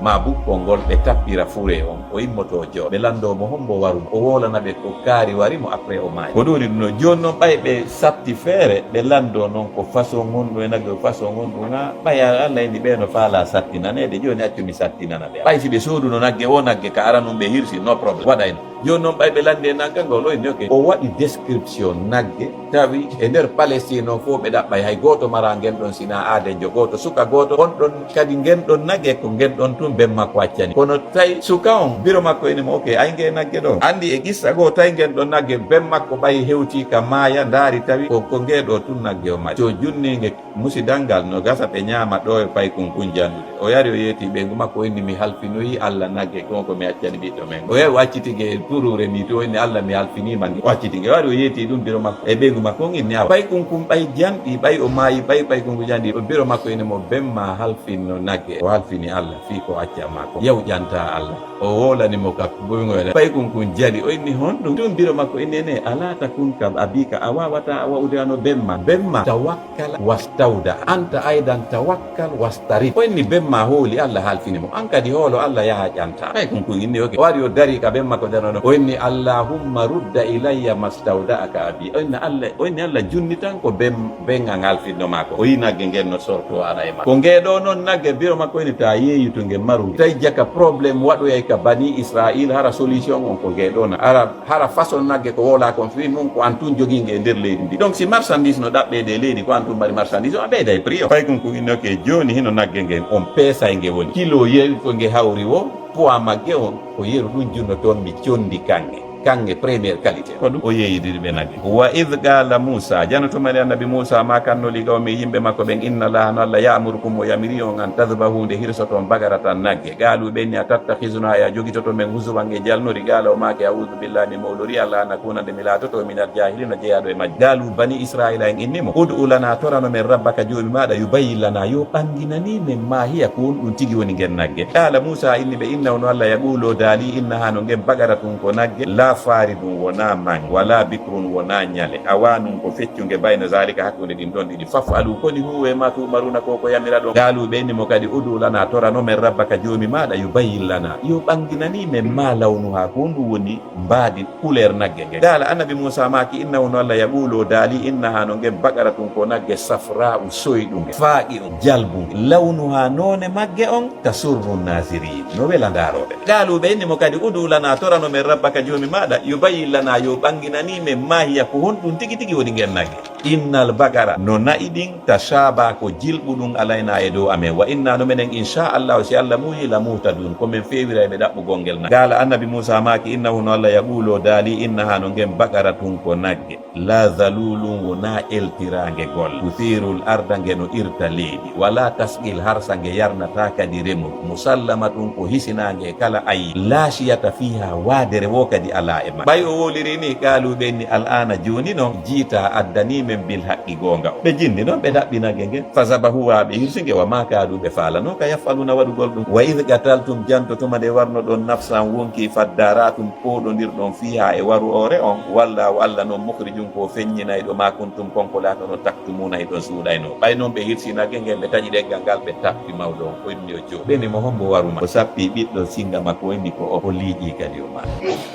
maa bukkol ngol, ɓe tappira fure on. O immotoo jooɗoo. Ɓe lanndoo mo hombo waru mo. O woolana ɓe ko kaari wari mo, après o maayi. Ko ɗum woni ɗum ɗoo. Jooni non ɓay ɓe satti feere, ɓe lanndoo non ko façon honɗum e nagge, ko façon honɗum haa ɓay Alla inni ɓee no faalaa sattinaneede, jooni accu mi sattinana ɓe. Ɓay si ɓe sooduno nagge, oo nagge ka aranun ɓe hirsi, no problème, waɗayno. Jooni non ɓay ɓe lanndi e nagge ngol, o inni, ok. O waɗi description nagge, tawi e nder Palestine on fof ɓe ɗaɓɓay hay gooto maraa ngen ɗon si naa aadenjo gooto, suka gooto, on ɗon kadi ngen ɗon nagge ko ngen ɗon tun ben makko accani. Kono tawi suka on, biro makko inni mo, ok, ay nge nagge ɗoo. Anndi e qissa goo, tawi ngen ɗon nagge ben makko ɓay hewtii ka maaya, ndaari tawi ko, ko nge ɗoo tun nagge o mari. So junnii nge, musidal ngal no gasa ɓe ñaama ɗoo e paykun kun jannude. O yari o yeetii ɓeyngu makko, o inni, mi halfinoyi Alla nagge kon ko mi accani ɓiɗɗo men. O yahi o acciti nge e turuure nii tun, o inni, Alla, mi halfinii ma nge. O acciti nge, o ari o yeetii ɗum biro makko e ɓeyngu makko, on inni, awa. Paykun kun ɓay janɗii, ɓay o maayi, ɓay paykun kun janɗii. O biro makko inni mo, ben maa halfinno nagge, o halfini Alla fii ko acca maa kon. Yawƴantaa Alla. O woolani mo ka boyŋoyre. Paykun kun jali, o inni, honɗum? Tun biro makko inni, ene, alaa takun ka abiika, a waawataa a wa'ude wano ben maa. Ben maa, tawakkal wastawda. Anta aydan tawakkal wastarid. O inni, ben maa hooli Alla halfini mo. An kadi hoolo Alla, yaha ƴanta. Paykun kun inni, ok. O ari o dari ka ben makko darano. O inni, Allahumma rudda ilayya mastawda'aka abi. O inni, Alla, o inni, Alla, junnitan ko ben, ben an halfinno maa ko. O yi nagge ngen no sorto ana e makko. Ko nge ɗoo non nagge, biro makko inni, ta yeeyi to nge maru nge. Tawi jaka problème waɗoyay ka Bani Israil, hara solution on ko nge ɗoo na. Hara, hara façon nagge ko wowlaa kon fii mun, ko an tun jogii nge e nder leydi ndi. Donc si marchandise no ɗaɓɓeede e leydi, ko an tun mari marchandise on, a ɓeyday prix on. Paykun kun inni, ok, jooni hino nagge ngen, on peesay nge woni. Kilo yeru ko nge hawri woo, poids magge on, ko yeru ɗum junno ton mi condi kanŋe. Kanŋe première qualité. Ko ɗum o yeeyidiri ɓe nagge. Wa id qala Musa, jano tuma nde annabi Musa maakanno li qawmi yimɓe makko ɓen, inna Allaha no Allah ya'murukum o yamiri on an tadhbahu nde hirsoton bagaratan nagge. Qalu ɓe inni atattakhizuna ya jogitoto men huzuwan e jalnori. Qala o maaki a'udhu billahi mi mawlori Allah an akuna nde mi laatoto minal jahilina jeyaaɗo e majji. Qalu bani Israila en inni mo ud'u lana torano men rabbaka joomi maaɗa yubayyin lana yo ɓanginani men ma hiya ko honɗum tigi woni ngen nagge. Qala Musa inni ɓe innahu no Allah yaqulu o daali innaha no ngen baqaratun ko nagge la faridun wona mange wala bikrun wona ñale awanun ko feccunge bayna zalika hakkunde ɗin ɗon ɗiɗi faf'alu koni huwe ma tu'maruna ko ko yamiraɗon. Qalu ɓe inni mo kadi ud'u lana torano men rabbaka joomi maaɗa yubayyin lana yo ɓanginani men ma lawnuha ko honɗum woni mbaadi couleur nagge nge. Qala annabi Musa maaki innahu no Allah yaqulu o daali innaha no ngen baqaratun ko nagge safra'u soyɗunge faqi'un jalbunge lawnuha noone magge on tasurru nazirin no wela ndaarooɓe. Qalu ɓe inni mo kadi ud'u lana torano men rabbaka joomi maaɗa yubayyin lana yo ɓanginani men ma hiya ko honɗum tigi tigi woni ngen nagge. Innal baqara no na'i ɗin tashaba ko jilɓuɗum alayna e dow amen wa inna no menen inchallahu si Allah muuyi la muhtadun ko men feewirayɓe ɗaɓɓugol ngel nagge. Qala annabi Musa maaki innahu no Allah yaqulu o daali innaha no ngen baqaratun ko nagge la zalulun wona eltiraange gol tuthirul arda nge no irta leydi wala tasqil harsa nge yarnata kadi remuru musallamatun ko hisinange e kala ayi la shiyata fiha waadere wo kadi ala e ma ɓay o woliri ni qalu ɓe inni al'ana joni non jiita addani men bil haqqi goonga o ɓe jindi non ɓe ɗaɓɓi nagge nge fazabahuha ɓe hirsi nge wa ma kadu ɓe faalano ka yaf'aluna waɗugol ɗum wa id qataltum janto tuma nde warnoɗon nafsan wonki faddaratum pooɗondirɗon fiha e waru ore on wallahu Allah non mukhrijun ko feññinayɗo ma kuntum konko laatono taktumuna hiɗon suuɗayno ɓay non ɓe hirsi nagge nge ɓe taƴi ɗeggal ngal ɓe tappi mawɗo on o inni o jo ɓeni mo hombo waruma o sappi ɓiɗɗo singa makko o inni ko o o liiƴi kadi o ma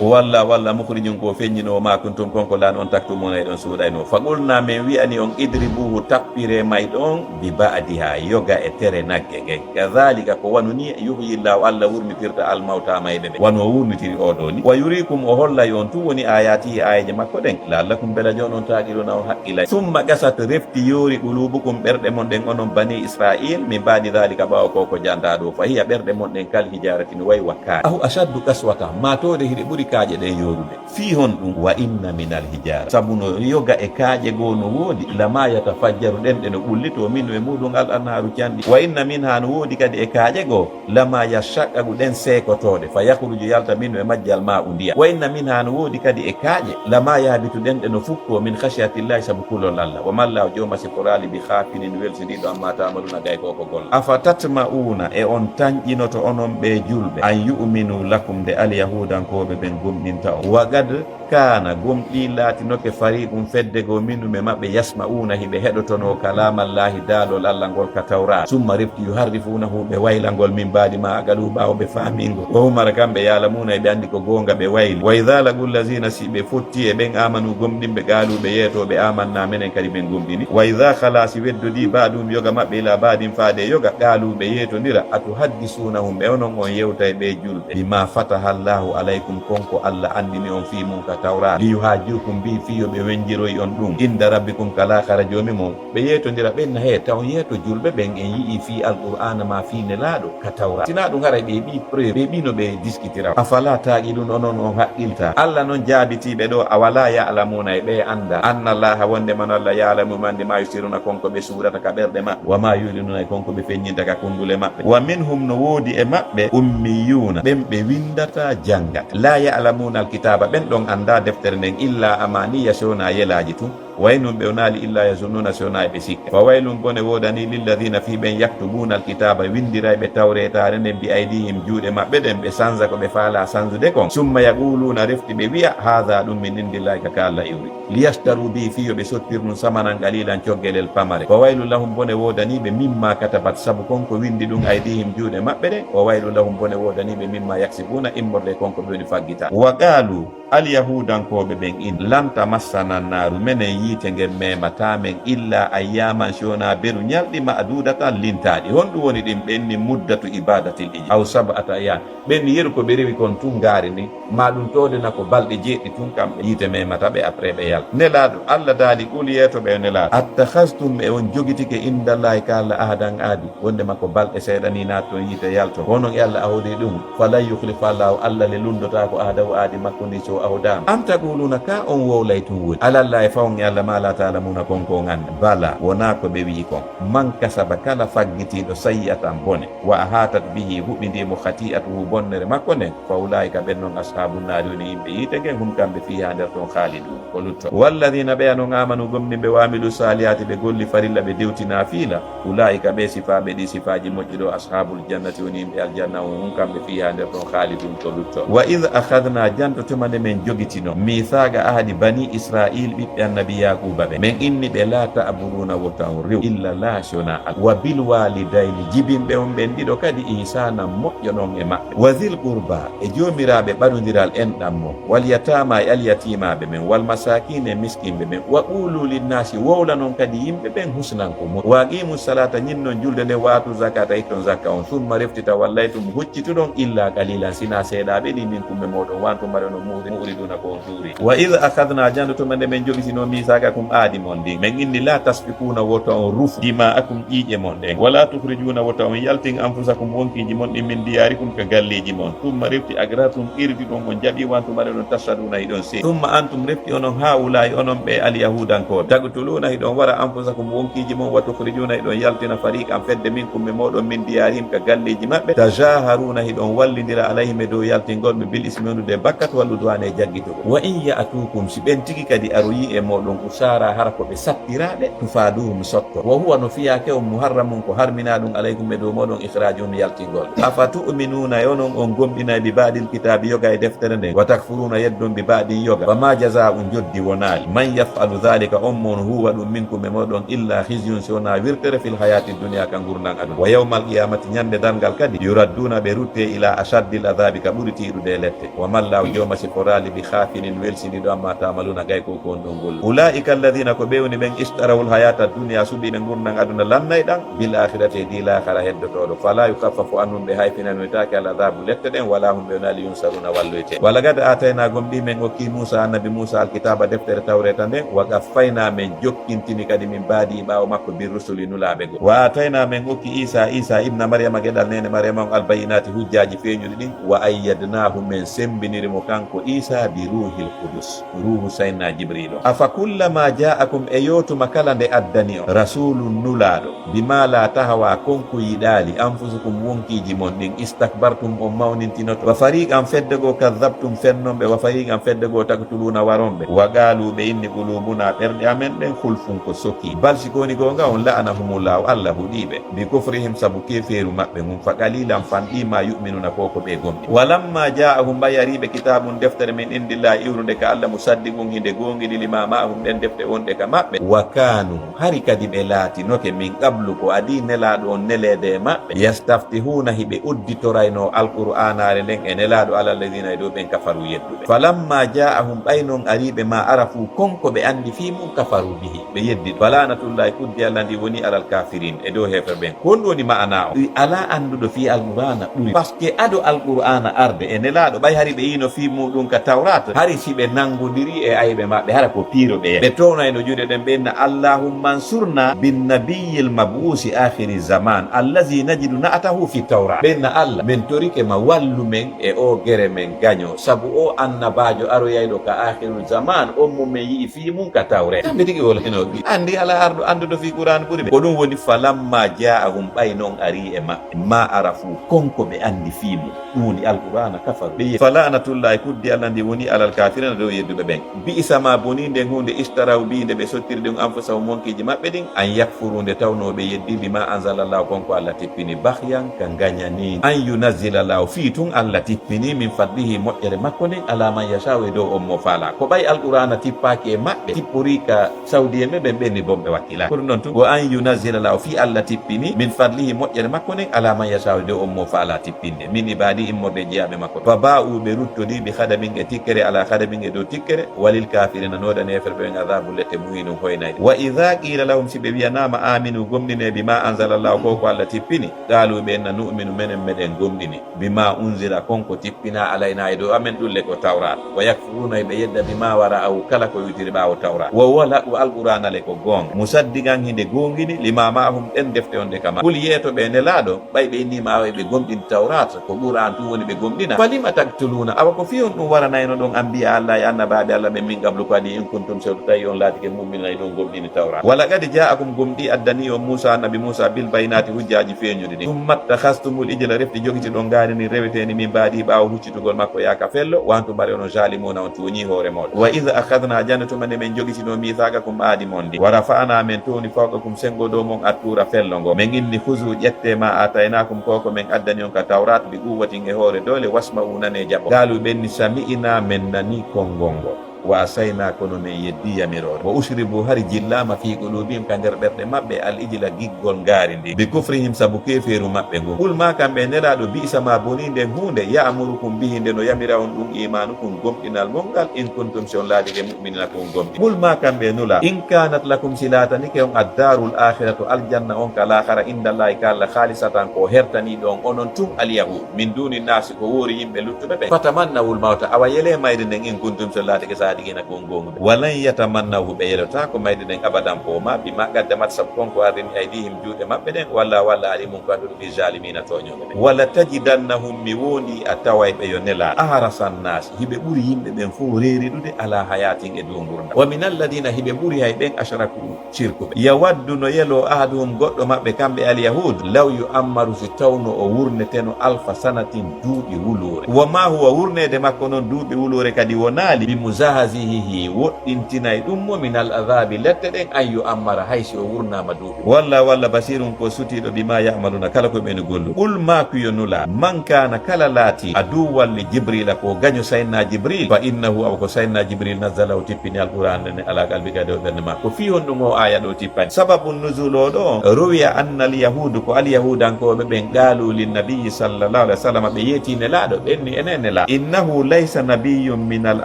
walla walla mukhrijun ko feññinowo ma kuntum konko lan on taktumuna eɗon suuɗayno fa qulna min wi'ani on idribuhu tappire may ɗon bi ba'diha yoga e tere nagge ngen kadhalika ko wanu ni yuhyi llahu allah wurnitirta almawta mayɓe ɓe wano o wurnitiri oɗo ni wa yurikum o hollay on tun woni ayatihi ayaji makko ɗen la'allakum bela jon on taqiluna on haqqilay summa gasat refti yoori qulubukum ɓerɗe mon ɗen onon bani israil min ba'di dhalika ɓawo ko ko janta ɗo fa hiya ɓerɗe mon ɗen kal hijarati no wayi wa kaaƴe aw ashaddu qaswata ma towde hiɗe ɓuri kaaƴe ɗen yorude fii honɗum wa inna min al hijara sabu no yoga e kaaƴe goo no woodi lama yatafajjaru ɗen ɗe no ɓullito minhu e muɗum al anharu canɗi wa inna minha no woodi kadi e kaaƴe goo lama yashaqqaqu ɗen seekotooɗe fa yakhruju yalta minhu e majjal ma'u ndiyam wa inna minha no woodi kadi e kaaƴe lama yahbitu ɗen ɗe no fukko min khashiyatillahi sabu kulol allah wa mallahu jooma si koraali bi khafilin welsindiɗo amma ta'maluna gay ko ko golla afa tatma'una e on tanƴinoto onon ɓe julɓe an yu'minu lakum nde alyahudankooɓe ɓen gomɗinta on wa gad kana gomɗi laatinoke fariqum fedde goo minhum e maɓɓe yasma'una hiɓe heɗotono kalamallahi daalol allah ngol ka tawrat summa refti yuharrifunahu ɓe wayla ngol min baadi ma aqaluhu ɓaawo ɓe faami ngol wa hum hara kamɓe ya'lamuna hiɓe anndi ko goonga ɓe wayli wa idha laqu llazina si ɓe fotti e ɓen amanu gomɗinɓe qaalu ɓe yeeto ɓe amanna menen kadi men gomɗini wa idha khala si weddodi ba'duhum yoga maɓɓe ila ba'din faade e yoga qaalu ɓe yeetondira atuhaddisunahum e onon on yewta e ɓe julɓe bima fataha llahu alaykum konko allah anndini on fii mum ka tawrat liyuhajjukum bihi fii yo ɓe wenjiroy on ɗum inda rabbikum ka laakara joomi mon ɓe yeetondira ɓen na hee taw yeeto julɓe ɓen en yi'i fii alqur'ana ma fii nelaaɗo ka tawrat sina ɗum haray ɓe ɓi preuve ɓe ɓi no ɓe diskitira afala taqilun onon on haqqilta allah non jaabitiiɓe ɗo awala ya'lamuna e ɓe annda anna allaha wonde man allah ya'lamu mandi ma yusiruna konko ɓe suurata ka ɓerɗe maɓɓe wa ma yulinuna e konko ɓe feññinta ka kundule maɓɓe wa minhum no woodi e maɓɓe ummiyuna ɓen ɓe windata jannga la ya'lamuna alkitaba ɓen ɗon annda deftere nden illa amaniya sona yelaaji tun waynum ɓe o naali illa yazunnuna si wona eɓe sikka fa waylum bone woodani lilladina fii ɓen yaktubuna alkitaba windirayɓe tawretaare nden bi aydihim juuɗe maɓɓe ɗen ɓe sanza ko ɓe faala sanzude kon summa yaquluna refti ɓe wi'a haada ɗum min indillahi ka ka allah iwri liyashtaru bihi fii yo ɓe sottir ɗum samanan qalilan coggelel pamare fa waylu lahum bone woodani ɓe mimma katabat sabu kon ko windi ɗum aydihim juuɗe maɓɓe ɗen wa waylu lahum bone woodani ɓe mimma yaksibuna immorde kon ko ɓe woni faggita wa qaalu alyahudankooɓe ɓen in lan tamassana annaaru menen Yiite ngen memataa men illa ayyaman, si wonaa beru ñalɗi, ma'dudatan, lintaaɗi. Honɗum woni ɗin? Ɓen ni muddatu ibadatil ijil, aw sab'ata ayyam. Ɓen ni yeru ko ɓe rewi kon tun ngaari ndin, ma ɗum toodena ko balɗe jeeɗiɗi tun kamɓe yiite memata ɓe, après ɓe yalta. Nelaaɗo, Allah daali, qul, yeeto ɓe yo Nelaaɗo, attakhaztum, e on jogitike, indallahi, ka Allah, ahadan, ahdi, wonde makko balɗe seeɗa ni naata ton yiite yalto. Ko onon e Allah ahodi ɗum? Falan yukhlifa Allahu, Allah le lunndotaako ahdahu, ahdi makko ndi, so o ahodaama. Am taquluna, ka on wowlay tun woni, alallahi, fa on e Allah, ma la ta'lamuna, kon ko on anndaa. Bala, wonaa ko ɓe wi'i kon. Man kasaba, kala faggitiiɗo, sayyi'atan, bone, wa ahatat bihi, huɓindii mo, khati'atuhu, bonnere makko nden, fa ulaa'ika, ɓen non, ashaabun naari, woni yimɓe yiite ngen, hum, kamɓe, fiihaa, nder ton, khaalidun, ko lutto. Walladina, ɓeya non, amanu, gomɗimɓe, wa amilu salihaati, ɓe golli farilla, ɓe dewti naafila, ulaa'ika, ɓe sifaaɓe ɗi sifaaji moƴƴi ɗo, ashaabul jannati, woni yimɓe aljanna on, hum, kamɓe, fiihaa, nder ton, khaalidun, ko lutto. Wa id akhadna, janto tuma nde men jogitino, mithaaqa ahdi bani Israil, ɓiɓɓe annabi Yaquuba ɓe. Men inni ɓe, la ta'buduna, wota on rew, illa Allah, si wonaa Allah. Wa bil walidayni, jibinɓe on ɓen ɗiɗo kadi, ihsanan, moƴƴoɗon e maɓɓe. Wa dhil qurba, e joomiraaɓe ɓadondiral enɗan mon, wal yataama, e alyatimaaɓe ɓen, wal masaakiina, e miskinɓe ɓen, wa quulu linnaasi, wowlanon kadi yimɓe ɓen husnan, ko moƴƴi. Wa aqiimu salaata, ñinnon julde nden, wa aatu zakaata, itton zakka on, summa, refti, tawallaytum, huccituɗon, illa qaliilan, sinaa seeɗaaɓe ni, minkum, e mooɗon, wa antum, mari onon, mu'ri-, mu'riduuna, ko on tuuri. Wa id akhadna, janto tuma nde men jogitinoo, miisaaqakum, ahdi mon ndin, men inni, la tasfikuuna, wota on rufu, dimaa'akum, ƴiiƴe mon ɗen, wala tukhrijuuna, wota on yaltin, anfusakum, wonkiiji mon ɗin, min diyaarikum, ka galleeji mon, summa, refti, aqrartum, qirdiɗon, on jaɓi, wa antum, mari onon, tashhaduuna, hiɗon seedi, summa antum, refti onon, haa'ulaa'i, onon ɓe alyahuudankooɓe, taqtuluuna, hiɗon wara, anfusakum, wonkiiji mon, wa tukhrijuuna, hiɗon yaltina, fariqan, fedde, minkum, e mooɗon, min diyaarihim, ka galleeji maɓɓe, tazaaharuuna, hiɗon wallindira, alayhim, e dow yaltingol ɓe, bil ismi, wondude e bakkat, wal udwaani, e jaggitugol. Wa in ya'tuukum, si ɓen tigi kadi aroyii e mooɗon, usaara, hara ko ɓe sattiraaɓe, tufaaduhum, sotto. Wa huwa, no fiyaake on, muharramun, ko harminaa ɗum, alaykum, e dow mooɗon, ikhraajuhum, yaltingol ɓe. Afa tu'minuuna, e onon on gomɗinay, bi ba'dil kitaabi, yoga e deftere nden, wa takfuruuna, yeddon, bi ba'din, yoga. Fa ma jazaa'u, njoddi wonaali, man yaf'alu dhalika, on mo on huuwa ɗum, minkum, e mooɗon, illa khizyun, si wonaa wirtere, fil hayaati dunya, ka ngurndan aduna. Wa yawmal qiyamati, ñande darngal kadi, yuradduuna, ɓe rutte, ila ashaddil adhabi, ka ɓuri tiiɗude e lette. Wa mallaahu, jooma siforaali, bi ghafilin, welsindiiɗo, amma ta'maluuna, gay ko ko on ɗon gollu. Ulaa'ika alladhiina, ko ɓe woni ɓen, ishtarawul hayaata dunya, suɓi ɓe ngurndan aduna lannayɗan, bil aakhirati, e dii laakhara heddotooɗo. Falaa yukhaffafu anhum, ɓe hayfinanoytaake, al adhaabu, lette ɗen, walaa hum, ɓe wonaali, yunsaruuna, walloyte. Wa laqad aataynaa, gomɗii men okki Muusaa, annabi Muusaa, al kitaaba, deftere Tawreeta nden, wa qaffayna, men jokkintini kadi, min ba'dihi, ɓaawo makko, bir rusuli, nulaaɓe goo. Wa aataynaa, men okki Iisaa, Iisaa ibna Maryama, geɗal neene Maryama on, al bayyinaati, hujjaaji feeñuɗi ɗin, wa ayyadnaahu, men semmbiniri mo kanko Iisaa, bi ruuhil qudus, ruuhu saynaa Jibriil on. Afa kullama jaa'akum, e yo tuma kala nde addani on, rasuulun, nulaaɗo, bima la tahwa, kon ko yiɗaali, anfusukum, wonkiiji mon ɗin, istakbartum, on mawnintinoto, wa fariqan, fedde goo, kadhabtum, fennon ɓe, wa fariqan, fedde goo, taqtuluuna, waron ɓe, wa qaalu, ɓe inni, quluubuna, ɓerɗe amen ɗen, ghulfun, ko sokii, bal, si ko woni goonga on, la'anahumullahu, Allah huɗii ɓe, bi kufrihim, sabu keefeeru maɓɓe ngun, fa qalilan, fanɗii, ma yu'minuuna, ko ko ɓe gomɗi. Walamma jaa'ahum, ɓay arii ɓe, kitaabun, deftere, min indillahi, iwrunde ka Allah, musaddiqun, hinde goongini, lima ma'ahum, ɗen defte wonɗe ka maɓɓe, wa kaanu, hari kadi ɓe laatinoke, min qablu, ko adii Nelaaɗo on neleede e maɓɓe, yastaftihuuna, hiɓe udditoraynoo Alqur'aanaare nden e Nelaaɗo, ala alladhiina, e dow ɓen, kafaru, yedduɓe. Falamma jaa'ahum, ɓay non arii ɓe, ma arafu, kon ko ɓe anndi fii mun, kafaru bihi, ɓe yeddi ɗum. Falaanatullaahi, kuddi Allah ndi wonii alal kaafiriin, e dow heeferɓe ɓen. Ko honɗum woni ma'anaa on? Ɗum alaa annduɗo fii Alqur'aana ɓuri. Parce que ado Alqur'aana arde e Nelaaɗo, ɓay hari ɓe yiino fii muuɗum ka Tawraat, hari si ɓe nanngondirii e ayɓe maɓɓe, hara ko piiruɓe en. Ɓe townayno juuɗe ɗen, ɓe inna, Allahumma ansurna bin nabiyyil mab'uusi aakhiri zaman, allazi najidu na'atahu fi Tawraat. Ɓe inna, Allah, men torike ma, wallu men e oo gere men gaño, sabu oo annabaajo aroyayɗo ka aakhiru zaman, on mo men yi'i fii mun ka Tawreet. Kamɓe tigi wolaynoo ɗum. Anndi alaa arɗo annduɗo fii Qur'aan ɓuri ɓe. Ko ɗum woni, falamma jaa'ahum, ɓay non arii e maɓɓe, ma arafu, kon ko ɓe anndi fii mun, ɗum woni Alqur'aana, kafaru. Ɓe yi'i, falanatullahi, kuddi Allah ndi woni alal kaafiriina, dow yedduɓe ɓen. Bi'sa ma, bonii nden huunde, ishtaraw bihi, nde ɓe sottiri ɗum, anfusahum, wonkiiji maɓɓe ɗin, an yakfuru, nde tawnoo ɓe yeddii, bima anzalallahu, kon ko Allah tippini, baghyan, ka ngañaniiji. An yunazzila Allahu, fii tun Allah tippini, min fadlihi, moƴƴere makko nden, ala man yasha'u, e dow on mo faalaa. Ko ɓay Alqur'aana tippaaki e maɓɓe, tipporii ka Saudi en ɓe, ɓen ɓenni bonɓe wakkilaaɓe. Ko ɗum ɗon tun. Wa an yunazzila Allahu, fii Allah tippini, min fadlihi, moƴƴere makko nden, ala man yasha'u, e dow on mo faalaa tippinde, min ibadihi, immorde e jiyaaɓe makko. Fa ba'u, ɓe ruttodii, bi ghadabin, e tikkere, ala ghadabin, e dow tikkere, walil kaafiriina, noodani heeferɓe ɓen, Adaabu lette muhinun hoynayde. Wa idha qila lahum, si ɓe wi'anaama, aminu, gomɗine, bima anzala Allahu, ko ko Allah tippini, qalu, ɓe inna, nu'minu, menen meɗen gomɗini, bima unzila, kon ko tippina, alayna, e dow amen, ɗun le ko Tawrat. Wa yakfuruna, ɓe yedda, bima wara'ahu, kala ko iwtiri ɓaawo Tawrat. Wa huwa al-haq, Alqur'aana le ko goonga. Musaddiqan, hinde goongini, lima ma'ahum, ɗen defte on ɗe ka maɓɓe. Qul, yeeto ɓe, Nelaaɗo, ɓay ɓe inni ma awa ɓe gomɗini Tawrat, ko Qur'aan tun woni ɓe gomɗina. Falima taqtuluna, awa ko fii honɗun waranaynoɗon anbiya Allah e annabaaɓe Allah ɓen min qablu ko adii, in kuntum, si on tawi on laatike mu'minina hiɗon gomɗini Tawrat. Wa laqad ja'akum, gomɗii addanii on Muusa, annabi Muusa, bil bayyinati, hujjaaji feeñuɗi ɗin. Summa ittakhastumul ijla, refti jogitiɗon ngaari ndin reweteendi min ba'di, ɓaawo huccitugol makko yaaka fello, wa antum, bari onon, zalimuna, on tooñii hoore mooɗon. Wa idh akhadna, jannde tuma nde men jogitino, mithaqakum, aadi mon ndin. Wa rafa'na, men towni, fawqakum, sengo dow mon, attuura, fello ngo. Men inni, khuzu, ƴette, ma ataynakum, ko ko men addani on ka Tawrat, bi quwwatin, e hoore doole, wasma'u, nane, jaɓo. Qalu, ɓe inni, sami'na, men nanii konngol ngol. Wa asayna, kono men yeddii yamiroore. Wa ushribu, hari jillaama, fi qulubihim, ka nder ɓerɗe maɓɓe, al ijla, giggol ngaari ndin, bi kufrihim, sabu keefeeru maɓɓe ngun. Qul, maakan ɓe, Nelaaɗo, bi'sa ma, bonii nden huunde, ya'murukum bihi, nde no yamira on ɗun, imanukum, gomɗinal mon ngal, in kuntum, si on laatike, mu'minina, ko on gomɗinɗo. Qul, maakan ɓe, Nulaaɗo, in kanat lakum, si laatanike on, ad-darul akhiratu, aljanna on ka laakhara, inda Allahi, ka Allah, khalisatan, ko hertaniiɗo on onon tun, al yahud, min duni nasi, ko woori yimɓe luttuɓe ɓen. Fatamannawul mawta, awa yelee mayde nden, in kuntum, si on laatike sadiqina, ko on goonguɓe. Wa lan yatamannahu, ɓe yelotaako mayde nden abadan, ko ma bima qaddamat, sabu kon ko ardini, aydihim, juuɗe maɓɓe ɗen, walla, walla, alimun, ko annduɗo, bi zalimina, tooñooɓe ɓen. Wala tajidannahum, mi woondii a taway ɓe, yo Nelaaɗo, ahrasan nas, hiɓe ɓuri yimɓe ɓen fow reeriɗude, ala hayatin, e dow ngurndan. Wa min alladina, hiɓe ɓuri hay ɓen, ashraku, sirkuɓe. Yawaddu, no yeloo, ahaduhum, goɗɗo maɓɓe, kamɓe alyahud, law yu'ammaru, si tawno o wurneteno, alfa sanatin, duuɓi wuluure. Wa ma huwa, wurneede makko non duuɓi wuluure kadi wonaali, bi muzahzihihi, woɗɗintinay ɗum mo, min al adhabi, lette ɗen, an yu'ammara, hay si o wurnaama duuɓi. Wallahu, Alla, basirun, ko sutiiɗo, bima ya'maluna, kala ko ɓe no gollu. Qul, maaku yo Nulaaɗo, man kaana, kala laati, aduwwan li Jibrila, ko gaño Sayyidina Jibril, fa innahu, awa ko Sayyidina Jibril, nazzalahu, tippini Alqur'aana nden ala qalbika, e dow ɓernde ma. Ko fii honɗum oo aaya ɗoo tippani? Sababu nuzul oo ɗoo, ruwiya anna al yahuud, ko alyahuudankooɓe ɓen, qaalu lin nabiyyi sallallahu alayhi wa sallam, ɓe yeetii Nelaaɗo, ɓe inni, enen Nelaaɗo, innahu laysa nabiyyun min al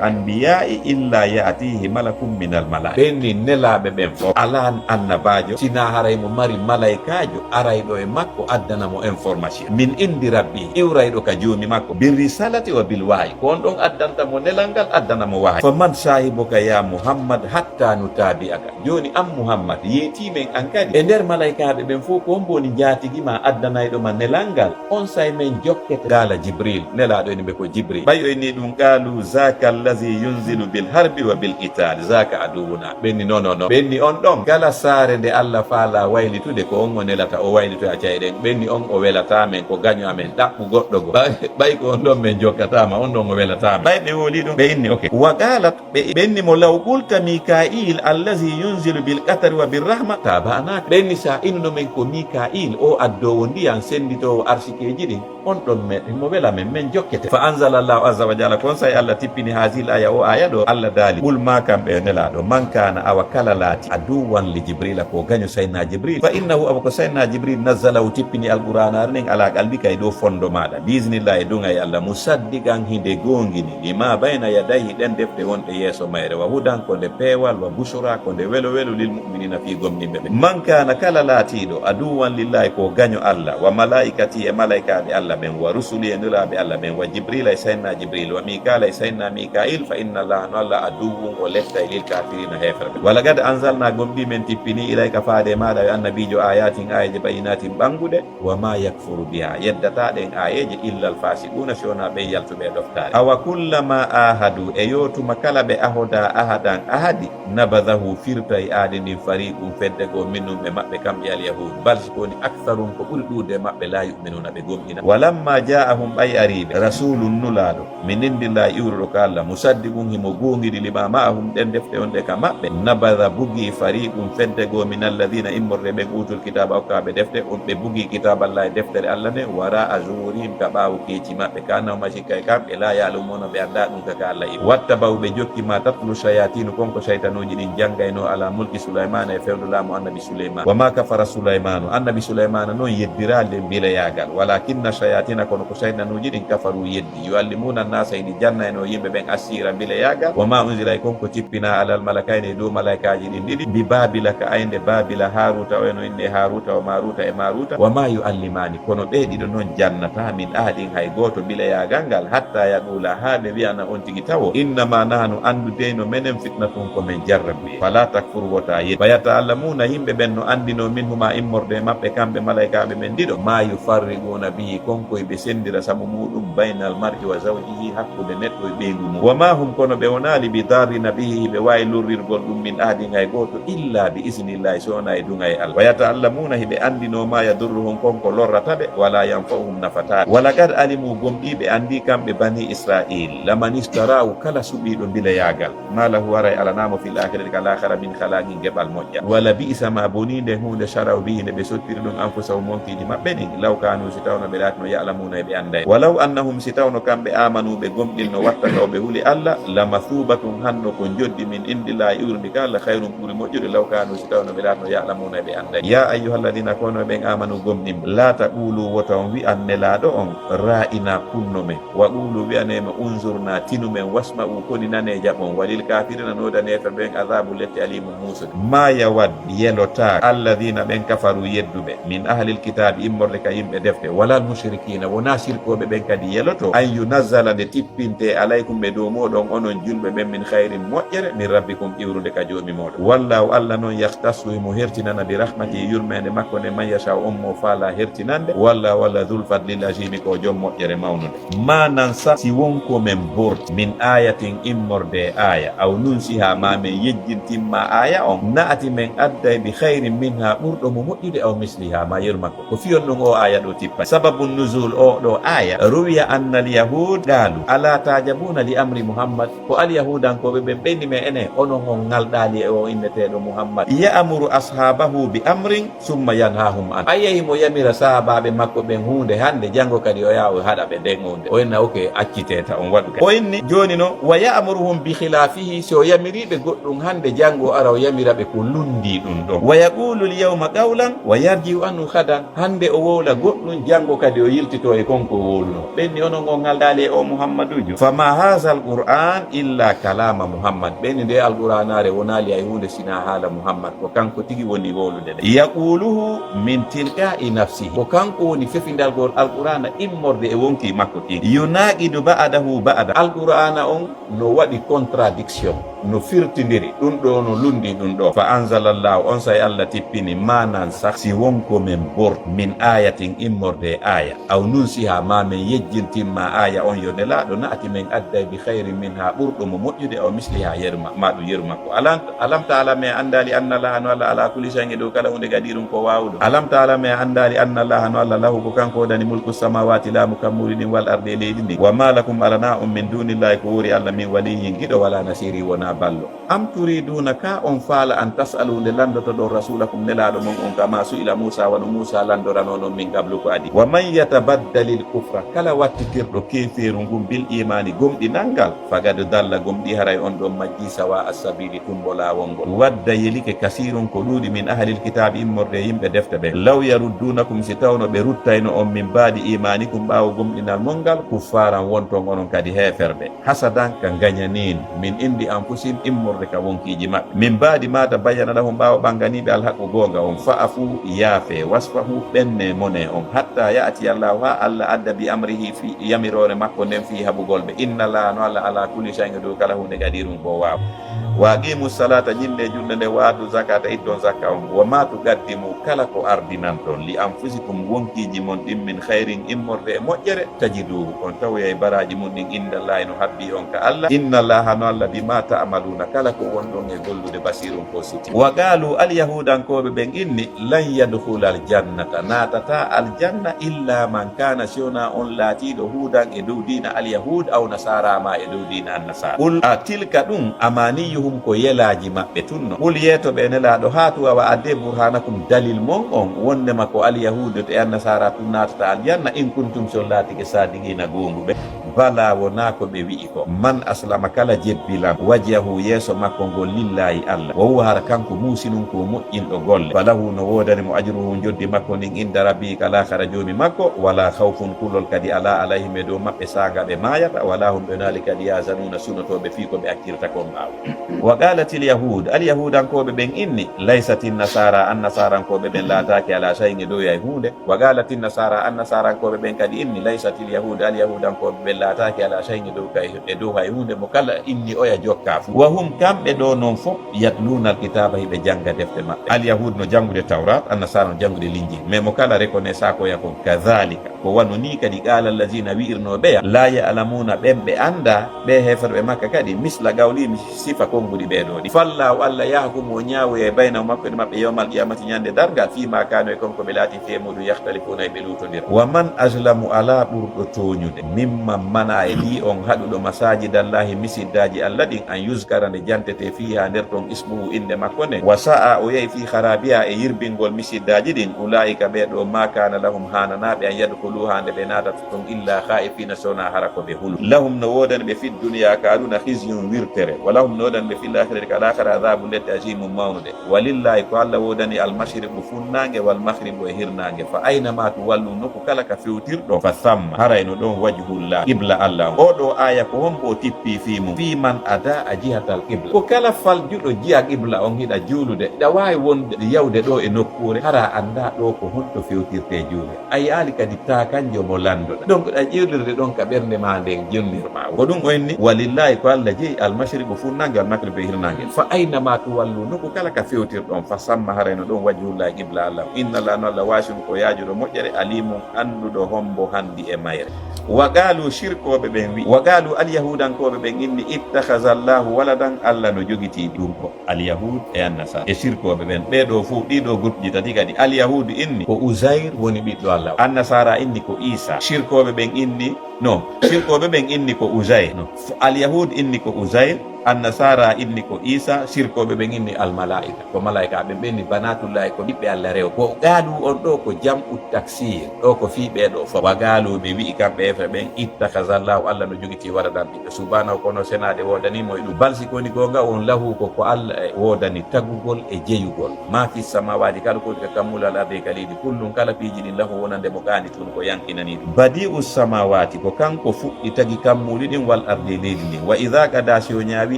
anbiyaa'i illa ya'tihi malakun min al malaa'ika. Ɓe inni, nelaaɓe ɓen fow, alaa annabaajo, sinaa haray mo mari malaykaajo arayɗo e makko, addana mo information min indi rabbi, iwrayɗo ka joomi makko, bir risalati wa bil wahyi, ko on ɗon addanta mo nelal ngal, addana mo wahayi. Fa man sahibuka ya Muhammad hatta nutabi'aka? Jooni an Muhammad, yeetii men an kadi, e nder malaykaaɓe ɓen fow, ko hombo woni njaatigi ma addanayɗo ma nelal ngal? Onsay men jokkete. Qaala Jibril, Nelaaɗo inni ɓe ko Jibril. Ɓay o inni ɗum, qaalu, zaaka allazi yunzilu bil harbi wa bil qitaal, zaaka aduwwuna. Ɓe inni, non, non, non. Ɓe inni, on ɗon, kala saare nde Alla faalaa waylitude, ko on o nelata, o waylitoya ca'e ɗen. Ɓe inni, on o welataa men, ko gaño amen, ɗaɓɓu goɗɗo goo. Ɓay, ɓay ko on ɗon men jokkataa ma, on ɗon o welataa men. Ɓay ɓe wowlii ɗum, ɓe inni, ok. Wa qaalat, ɓe, ɓe inni mo, law qulta Mikail allazi yunzilu bil qatri wa bir rahma, taba'naka. Ɓe inni, sa innuno men ko Mikail, o addoowo ndiyan, sennditoowo arsikeeji ɗin, on ɗon men, mo wela men, men jokkete. Fa anzala Allahu azza wa jalla, kon say Alla tippini haazihil aaya, o aaya ɗoo, Alla daali, qul, maakan ɓe, Nelaaɗo, man kaana, awa kala laati, aduwwan li Jibrila, ko gaño Sayyidina Jibril, fa innahu, awa ko Sayyidina Jibril, nazzalahu, tippini Alqur'aana nden, ala qalbika, e dow fondo maaɗa, bi iznillah, e duŋay Alla, musaddiqan, hinde goongini, lima bayna yadayhi, ɗen defte wonɗe yeeso mayre, wa hudan, ko nde peewal, wa bushra, ko nde welo-welo, lil mu'minina, fii gomɗinɓe ɓen. Man kaana, kala laatiiɗo, aduwwan lillahi, ko gaño Alla, wa malaa'ikati, e malaykaaɓe Alla ɓen, wa rusuli, e nulaaɓe Alla ɓen, wa Jibrila, e Sayyidina Jibril, wa Mikaala, e Sayyidina Mikail, fa inna Allaha, no Alla, aduwwun, o lettay, lil kafirina, heeferɓe. Wa laqad anzalna, gomɗii men tippini, ilayka, faade e maaɗa, yo Annabiijo, ayatin, aayeeje, bayyinatin, ɓannguɗe, wa ma yakfuru biha, yeddataa ɗen aayeeje, illa al fasiquna, si wonaa ɓen yaltuɓe e ɗoftaare. Awa kullama ahadu, e yo tuma kala ɓe ahoda ahadan ahadi, nabadahu, firtay aadi ndin, fariqun, fedde goo, minhum, e maɓɓe, kamɓe al yahud, bal, si ko woni, aktharuhum, ko ɓuri ɗuuɗude e maɓɓe, la yu'minuna, ɓe gomɗina. Walamma ja'ahum, ɓay arii ɓe, rasulun, nulaaɗo, min indillahi, iwruɗo ka Alla, musaddiqun, himo goongiri, lima ma'ahum, ɗen defte wonɗe ka maɓɓe, nabada, bugii, fariqun, fedde goo, min alladina, immorde ɓen, utul kitaaba, okkaaɓe defte, on ɓe bugii, kitaaballahi, deftere Alla nden, wara'a zuhurihim, ka ɓaawo keeci maɓɓe, ka annahum, sikkay kamɓe, la ya'lamuna, ɓe anndaa ɗum ka ka Alla iwi. Wattaba'u, ɓe jokki, ma tatlu shayatinu, kon ko shaytanuuji ɗin janngaynoo, ala mulki Sulaymana, e fewndo laamu Annabi Sulaymaan. Wa ma kafara Sulaymaanu, Annabi Sulaymaana non yeddiraali ɗen mbileyaagal, walakinna shayatina, kono ko shaytanuuji ɗin, kafaru, yeddi, yu'allimuna nnaasa, hini jannaynoo yimɓe ɓen, assiira, mbileyaagal, Wa ma unzila, e kon ko tippinaa, alal malakayni, e dow malaykaaji ɗin ɗiɗi, bi Baabila, ka aynde Baabila, Haaruuta, o e no innee Haaruuta, wa Maaruuta, e Maaruuta. Wa ma yu'allimaani, kono ɓee ɗiɗo non jannataa, min ahadin, hay gooto, bilayaagal ngal, hatta yaquula, haa ɓe wi'ana on tigi tawo, innama nahnu, anndu dey no menen, fitnatun, ko men jarrabu. Fala takfur, wota yeddu. Fa yata'allamuuna, yimɓe ɓen no anndinoo, minhumaa, immorde e maɓɓe kamɓe malaykaaɓe ɓen ɗiɗo, ma yufarriquuna bihi, kon koy ɓe senndira sabu muuɗum, baynal mar'i wa zawjihi, hakkunde neɗɗo e ɓeyngu mum. Wa ma hum, kono ɓe wonaali, bi darrina bihi, hiɓe waawi lorrirgol ɗum, min ahadin, hay gooto, illa bi isnillahi, so wonaa e duŋayee Allah. Wa yata'allamuuna, hiɓe anndinoo, ma yadurruhum, kon ko lorrata ɓe, wala yanfa'uhum, nafataa ɓe. Wa laqad alimu, gomɗii ɓe anndii, kamɓe banii Isra'iil, laman ishtaraahu, kala suɓiiɗo mbilayaagal, ma lahu, haray alanaa mo, fil aakhirati, ka laakhara, min khalaqin, geɓal moƴƴal. Wa labi'sa ma, bonii nden huunde, sharaw, bihi, nde ɓe sottiri ɗum, anfusahum, wonkiiji maɓɓe ɗin, law kaanu, si tawno ɓe laatino, ya'lamuuna, ɓe annday. Walaw annahum, si tawno kamɓe, aamanu, ɓe gomɗinno, wattaqaw, ɓe huli Allah, la masuubatun, hanno ko njoddi, min indillaahi, iwrundi ka Allah, khayrun, ɓuri moƴƴude, law kaanu, si tawno ɓe laatino, ya'lamuuna, ɓe annday. Yaa ayyuhalladiina, ko onon ɓen, aamanu, gomɗinɓe, laa taquulu, wota on wi'an Nelaaɗo on, raa'inaa, kunno men. Wa quulu, wi'anee mo, unzurnaa, tinu men, wasma'uu, koni nanee, jaɓon. Wa lil kaafiriina, noodanee heeferɓe ɓen, azaabun, lette, aliimun, muusude. Maa yawaddu, yelotaako, alladiina, ɓen, kafaruu, yedduɓe, min ahlil kitaabi, immorde ka yimɓe defte, walal mushrikiina, wonaa sirkooɓe ɓen kadi yeloto, an yunazzala, nde tippintee, alaykum, e dow mooɗon, onon julɓe ɓen, min khayrin, moƴƴere, min rabbikum, iwrunde ka Joomi mooɗon. Wallaahu, Allah non, yakhtassu, himo hertinana, bi rahmatihi, yurmeende makko nden, man yashaa'u, on mo faalaa hertinande. Wallaahu, Allah, dhul fadlil aziimi, ko jom moƴƴere mawnunde. Maa nansakh, si won ko men borti, min aayatin, immorde e aaya, aw nunsihaa, maa men yejjintin ma aaya on, na'ti, men adday, bi khayrin minhaa, ɓurɗo mo moƴƴude, aw mislihaa, maa yeru makko. Ko fii honɗun oo aaya ɗoo tippani? Sababu nuzuul oo ɗoo aaya, ruwiya annal yahuud qaalu, alaa ta'jabuuna li amri Muhammad? Ko alyahuudankooɓe ɓen ɓe inni men, enen, onon on ŋalɗaali e oo inneteeɗo Muhammad. Ya'muru ashaabahu bi amrin summa yanhaahum an. A yi'ay himo yamira sahaabaaɓe makko ɓen huunde hannde, janngo kadi o yaha o haɗa ɓe nden huunde. O inna, ok, accitee ta on waɗu kadi. O inni, jooni non, wa ya'muruhum bi khilaafihi, si o yamirii ɓe goɗɗun hannde, janngo o ara o yamira ɓe ko lunndii ɗun ɗon. Wa yaquulu al yawma qawlan wa yarji'u anhu ghadan. Hannde o wowla goɗɗun, janngo kadi o yiltitoo e kon ko o wowlunoo. Ɓen ni, onon on ŋalɗaali e oo Muhammaduujo. Fa ma haazal Qur'aan illa kalaama Muhammad. Ɓen ni, ndee Alqur'aanaare wonaali hay huunde sinaa haala Muhammad. Ko kanko tigi woni wowlude nde. Yaquuluhu min tilqaa'i nafsihi. Ko kanko woni fefindagol Alqur'aana immorde e wonkii makko ɗin. Yunaaqidu ba'dahu ba'da. Alqur'aana on no waɗi contradiction, no firtindiri, ɗun ɗoo no lunndii ɗun ɗoo. Fa anzalallaahu, onsay Allah tippini, maa nansakh, si won ko men borti, min aayatin, immorde e aaya, aw nunsihaa, maa men yejjintin ma aaya on, yo Nelaaɗo, na'ti men adday bi khayrin minhaa, ɓurɗo mo moƴƴude, aw mislihaa, yeru ma-, maa ɗun yeru makko. Alam, alam ta'lam, a anndaali, anna Laaha, no Allah, alaa kulli shay'in, e dow kala huunde, qadiirun, ko waawuɗo. Alam ta'lam, a anndaali, anna Laaha, no Allah, lahu, ko kanko woodani, mulku samaawaati, laamu kammuuli ɗin, wal ardi, e leydi ndin. Wa maa lakum, alanaa on, min duunillaahi, ko woori Allah, min waliyyin, giɗo, walaa nasiirin, wonaa ballo. Am turiiduuna, kaa on faala, an tas'aluu, nde lanndotoɗon, rasuulakum, Nelaaɗo mon on, kamaa su'ila Muusaa, wano Muusaa lanndoranoo non, min qablu, ko adii. Wa man yatabaddalil kufra, kala wattitirɗo keefeeru ngun, bil iimaani, gomɗinal ngal, faqad dalla, gomɗii haray on ɗon majjii, sawaa as-sabiili, tumbo laawol ngol. Wadda, yelike, kasiirun, ko ɗuuɗi, min ahlil kitaabi, immorde e yimɓe defte ɓen, law yarudduunakum, si tawno ɓe ruttayno on, min ba'di iimaanikum, ɓaawo gomɗinal mon ngal, kuffaaran, wonton onon kadi heeferɓe. Hasadan, ka ngaɲaniin, min indi anfusihim, immorde ka wonkiiji maɓɓe. Min ba'di maa tabayyana lahum, ɓaawo ɓannganii ɓe, alhaqqu, goonga on. Fa'fu, yaafee, wasfahu, ɓennee, monee on. Hattaa ya'tiya Allaahu, haa Alla adda, bi amrihi, fii yamiroore makko nden, fii haɓugol ɓe. Inna Allaaha, no Alla, alaa kulli shay'in, e dow kala huunde, qadiirun, ko o waawuɗo. Wa aqiimu salaata, ɲinnee julde nden, wa aatu zakaata, itton zakka on. Wa maa tuqaddimu, kala ko ardinanton, li anfusikum, wonkiiji mon ɗin, min khayrin, immorde e moƴƴere, tajiduuhu, on tawoyay baraaji mun ɗin, indallaahi, no habbii on ka Alla. Inna Allaaha, no Alla, bimaa ta'maluuna, kala ko wonɗon e gollude, basiirun, ko o sutii. Wa qaaluu, alyahuudankooɓe ɓen inni, lan yadkhulal jannata, naatataa aljanna, illaa man kaana, si wonaa on laatiiɗo, huudan, e dow diina alyahuud, aw nasaara, maa e dow diina annasaara. Qul, a, tilka, ɗum, amaaniyuhum, ko yelaaji maɓɓe tun non. Qul, yeeto ɓe, Nelaaɗo, haatu, awa, addee, burhaanakum, dalil mon on, wonndema ko alyahuudu e annasaara tun naatata aljanna, in kuntum, si on laatike, saadiqiina, goonguɓe. Bala wonaa ko ɓe wi'i ko. Man aslama kala jebbilan wajhahu yeeso makko ngol lillahi Allah. Wa huwa hara kanko muhsinun ko moƴƴinɗo golle. Falahu no woodani mo ajruhu njoddi makko ndin inda rabbihi ka laakara joomi makko. Wala khawfun kulol kadi alaa alayhim e dow maɓɓe saaga ɓe maayata. Wala hum ɓe naali kadi yahzanuna sunotooɓe fii ko ɓe accirta kon ɓaawo. Wa qalatil yahud, al yahudankooɓe ɓen inni, laysatin nasara, an nasarankooɓe ɓen laataaki ala shay'in e dow hay huunde. Wa qalatin nasara, an nasarankooɓe ɓen kadi inni, laysatil yahud, al yahudankooɓe ɓen laataaki ala shay'in e dow kay, e dow hay huunde mo kala inni oya jokka fu. Wa hum, kamɓe ɗo non fof, yatluna al kitaba, hiɓe jannga defte maɓɓe. Al yahud no janngude Tawrat, an nasara no janngude Linjil. Mais mo kala reconnaissant ko ya kon, kadhalika. Ko wano nii kadi qaala allazina wi'irnoo ɓeya, laa ya'lamuuna ɓen ɓe anndaa, ɓe heeferɓe Makka kadi, misla qawlihim sifa konguɗi ɓee ɗoo ɗi. Fallaahu Alla yahkumu o ñaawoyay baynahum hakkunde maɓɓe yawmal qiyamati ñande darngal, fii maa kaanu e kon ko ɓe laati fii e muuɗum yahtalifuuna e ɓe luutondira. Wa man azlamu alaa ɓurɗo tooñude, mimman mana e ɗii on haɗuɗo masaajidallaahi misiddaaji Alla ɗin, an yuzkara nde jantetee fiihaa nder ton ismuhu innde makko nden, wa sa'a o yahi fii haraabihaa e yirbingol misiddaaji ɗin, ulaa'ika ɓee ɗoo maa kaana lahum haananaa ɓe an yadkhuluuhaa nde ɓe naatata ton illaa khaa'ifiina so wonaa hara ko ɓe hulu. Lahum no woodani ɓe fid duniyaa ka aduna khizyun wirtere, wa lahum no woodani ɓe fil aakhirati ka laakhara adhaabun lette aziimun mawnude. Walillaahi ko Alla woodani al mashriqu funnaange wal maghribu e hirnaange. Fa ayna maa tuwallu nokku kala ka fewtirɗon, fa thamma, haray no ɗon wajhullah, qibla Alla on. Oo ɗoo aaya ko hombo o tippii fii mun? Fii man adaa jihatal qibla. Ko kala faljuɗo jiha qibla on hiɗa juulude, hiɗa waawi wonde yawde ɗoo e nokkuure, hara a anndaa ɗoo ko honto fewtirtee juulde. A yi'aali kadi taakanjo mo lanndoɗaa. Donc, ɗa juulirde ɗon ka ɓernde maa nden jonnirmaa. Ko ɗum o inni, walillaahi ko Alla jeyi, al mashriqu funnaange, wal maghribu e hirnaange. Fa ayna maa tuwallu, nokku kala ka fewtirɗon, fa thamma haray no ɗon wajhullahi qibla Alla. Inna Alla no Alla waasi'un ko yaajuɗo moƴƴere, alimun annduɗo hombo hanndi e mayre. Wa qaalu shirkooɓe ɓen wi'i, wa qaalu al yahuudankooɓe ɓen inni ittakhadha Allahu waladan, Alla no jogitii ɓurko. Al yahud e an nasara. E shirkooɓe ɓen. Ɓee ɗoo fow, ɗii ɗoo groupe ji tati kadi. Al yahud inni ko Uzair woni ɓiɗɗo Alla. An nasara inni ko Isa. Shirkooɓe ɓen inni No, shirkooɓe ɓen inni ko Uzair. No. F-, Alyahud inni ko Uzair, Annasara inni ko Isa, shirkooɓe ɓen inni almalaa'ika. Ko malaa'ikaaɓe ɓen, ɓen ni banatullahi, ko ɓiɓɓe Alla rewɓe. Ko qaalu on ɗoo ko jam'u taksir, ɗoo ko fii ɓee ɗoo fof. Wa qaalu, ɓe wi'i kamɓe heeferɓe ɓen, ittakhazallahu, Alla no jogitii waladan ɓiɗɗo. Subhanahu, kono senaade woodanii mo e ɗum. Bal si ko woni goonga on, lahu ko, ko Alla e woodani tagugol e jeyugol. Ma fi samawati, kala ko woni ka kammuuli, wal ardi, e ka leydi, kullun, kala piiji ɗin, lahu, wonande mo, qaanituuna, ko yankinanii ɗum. Badi'u samawati, ko kanko fuɗɗi tagi kammuuli ɗin, wal ardi, e leydi ndin. Wa idha qada, si o ñaawi,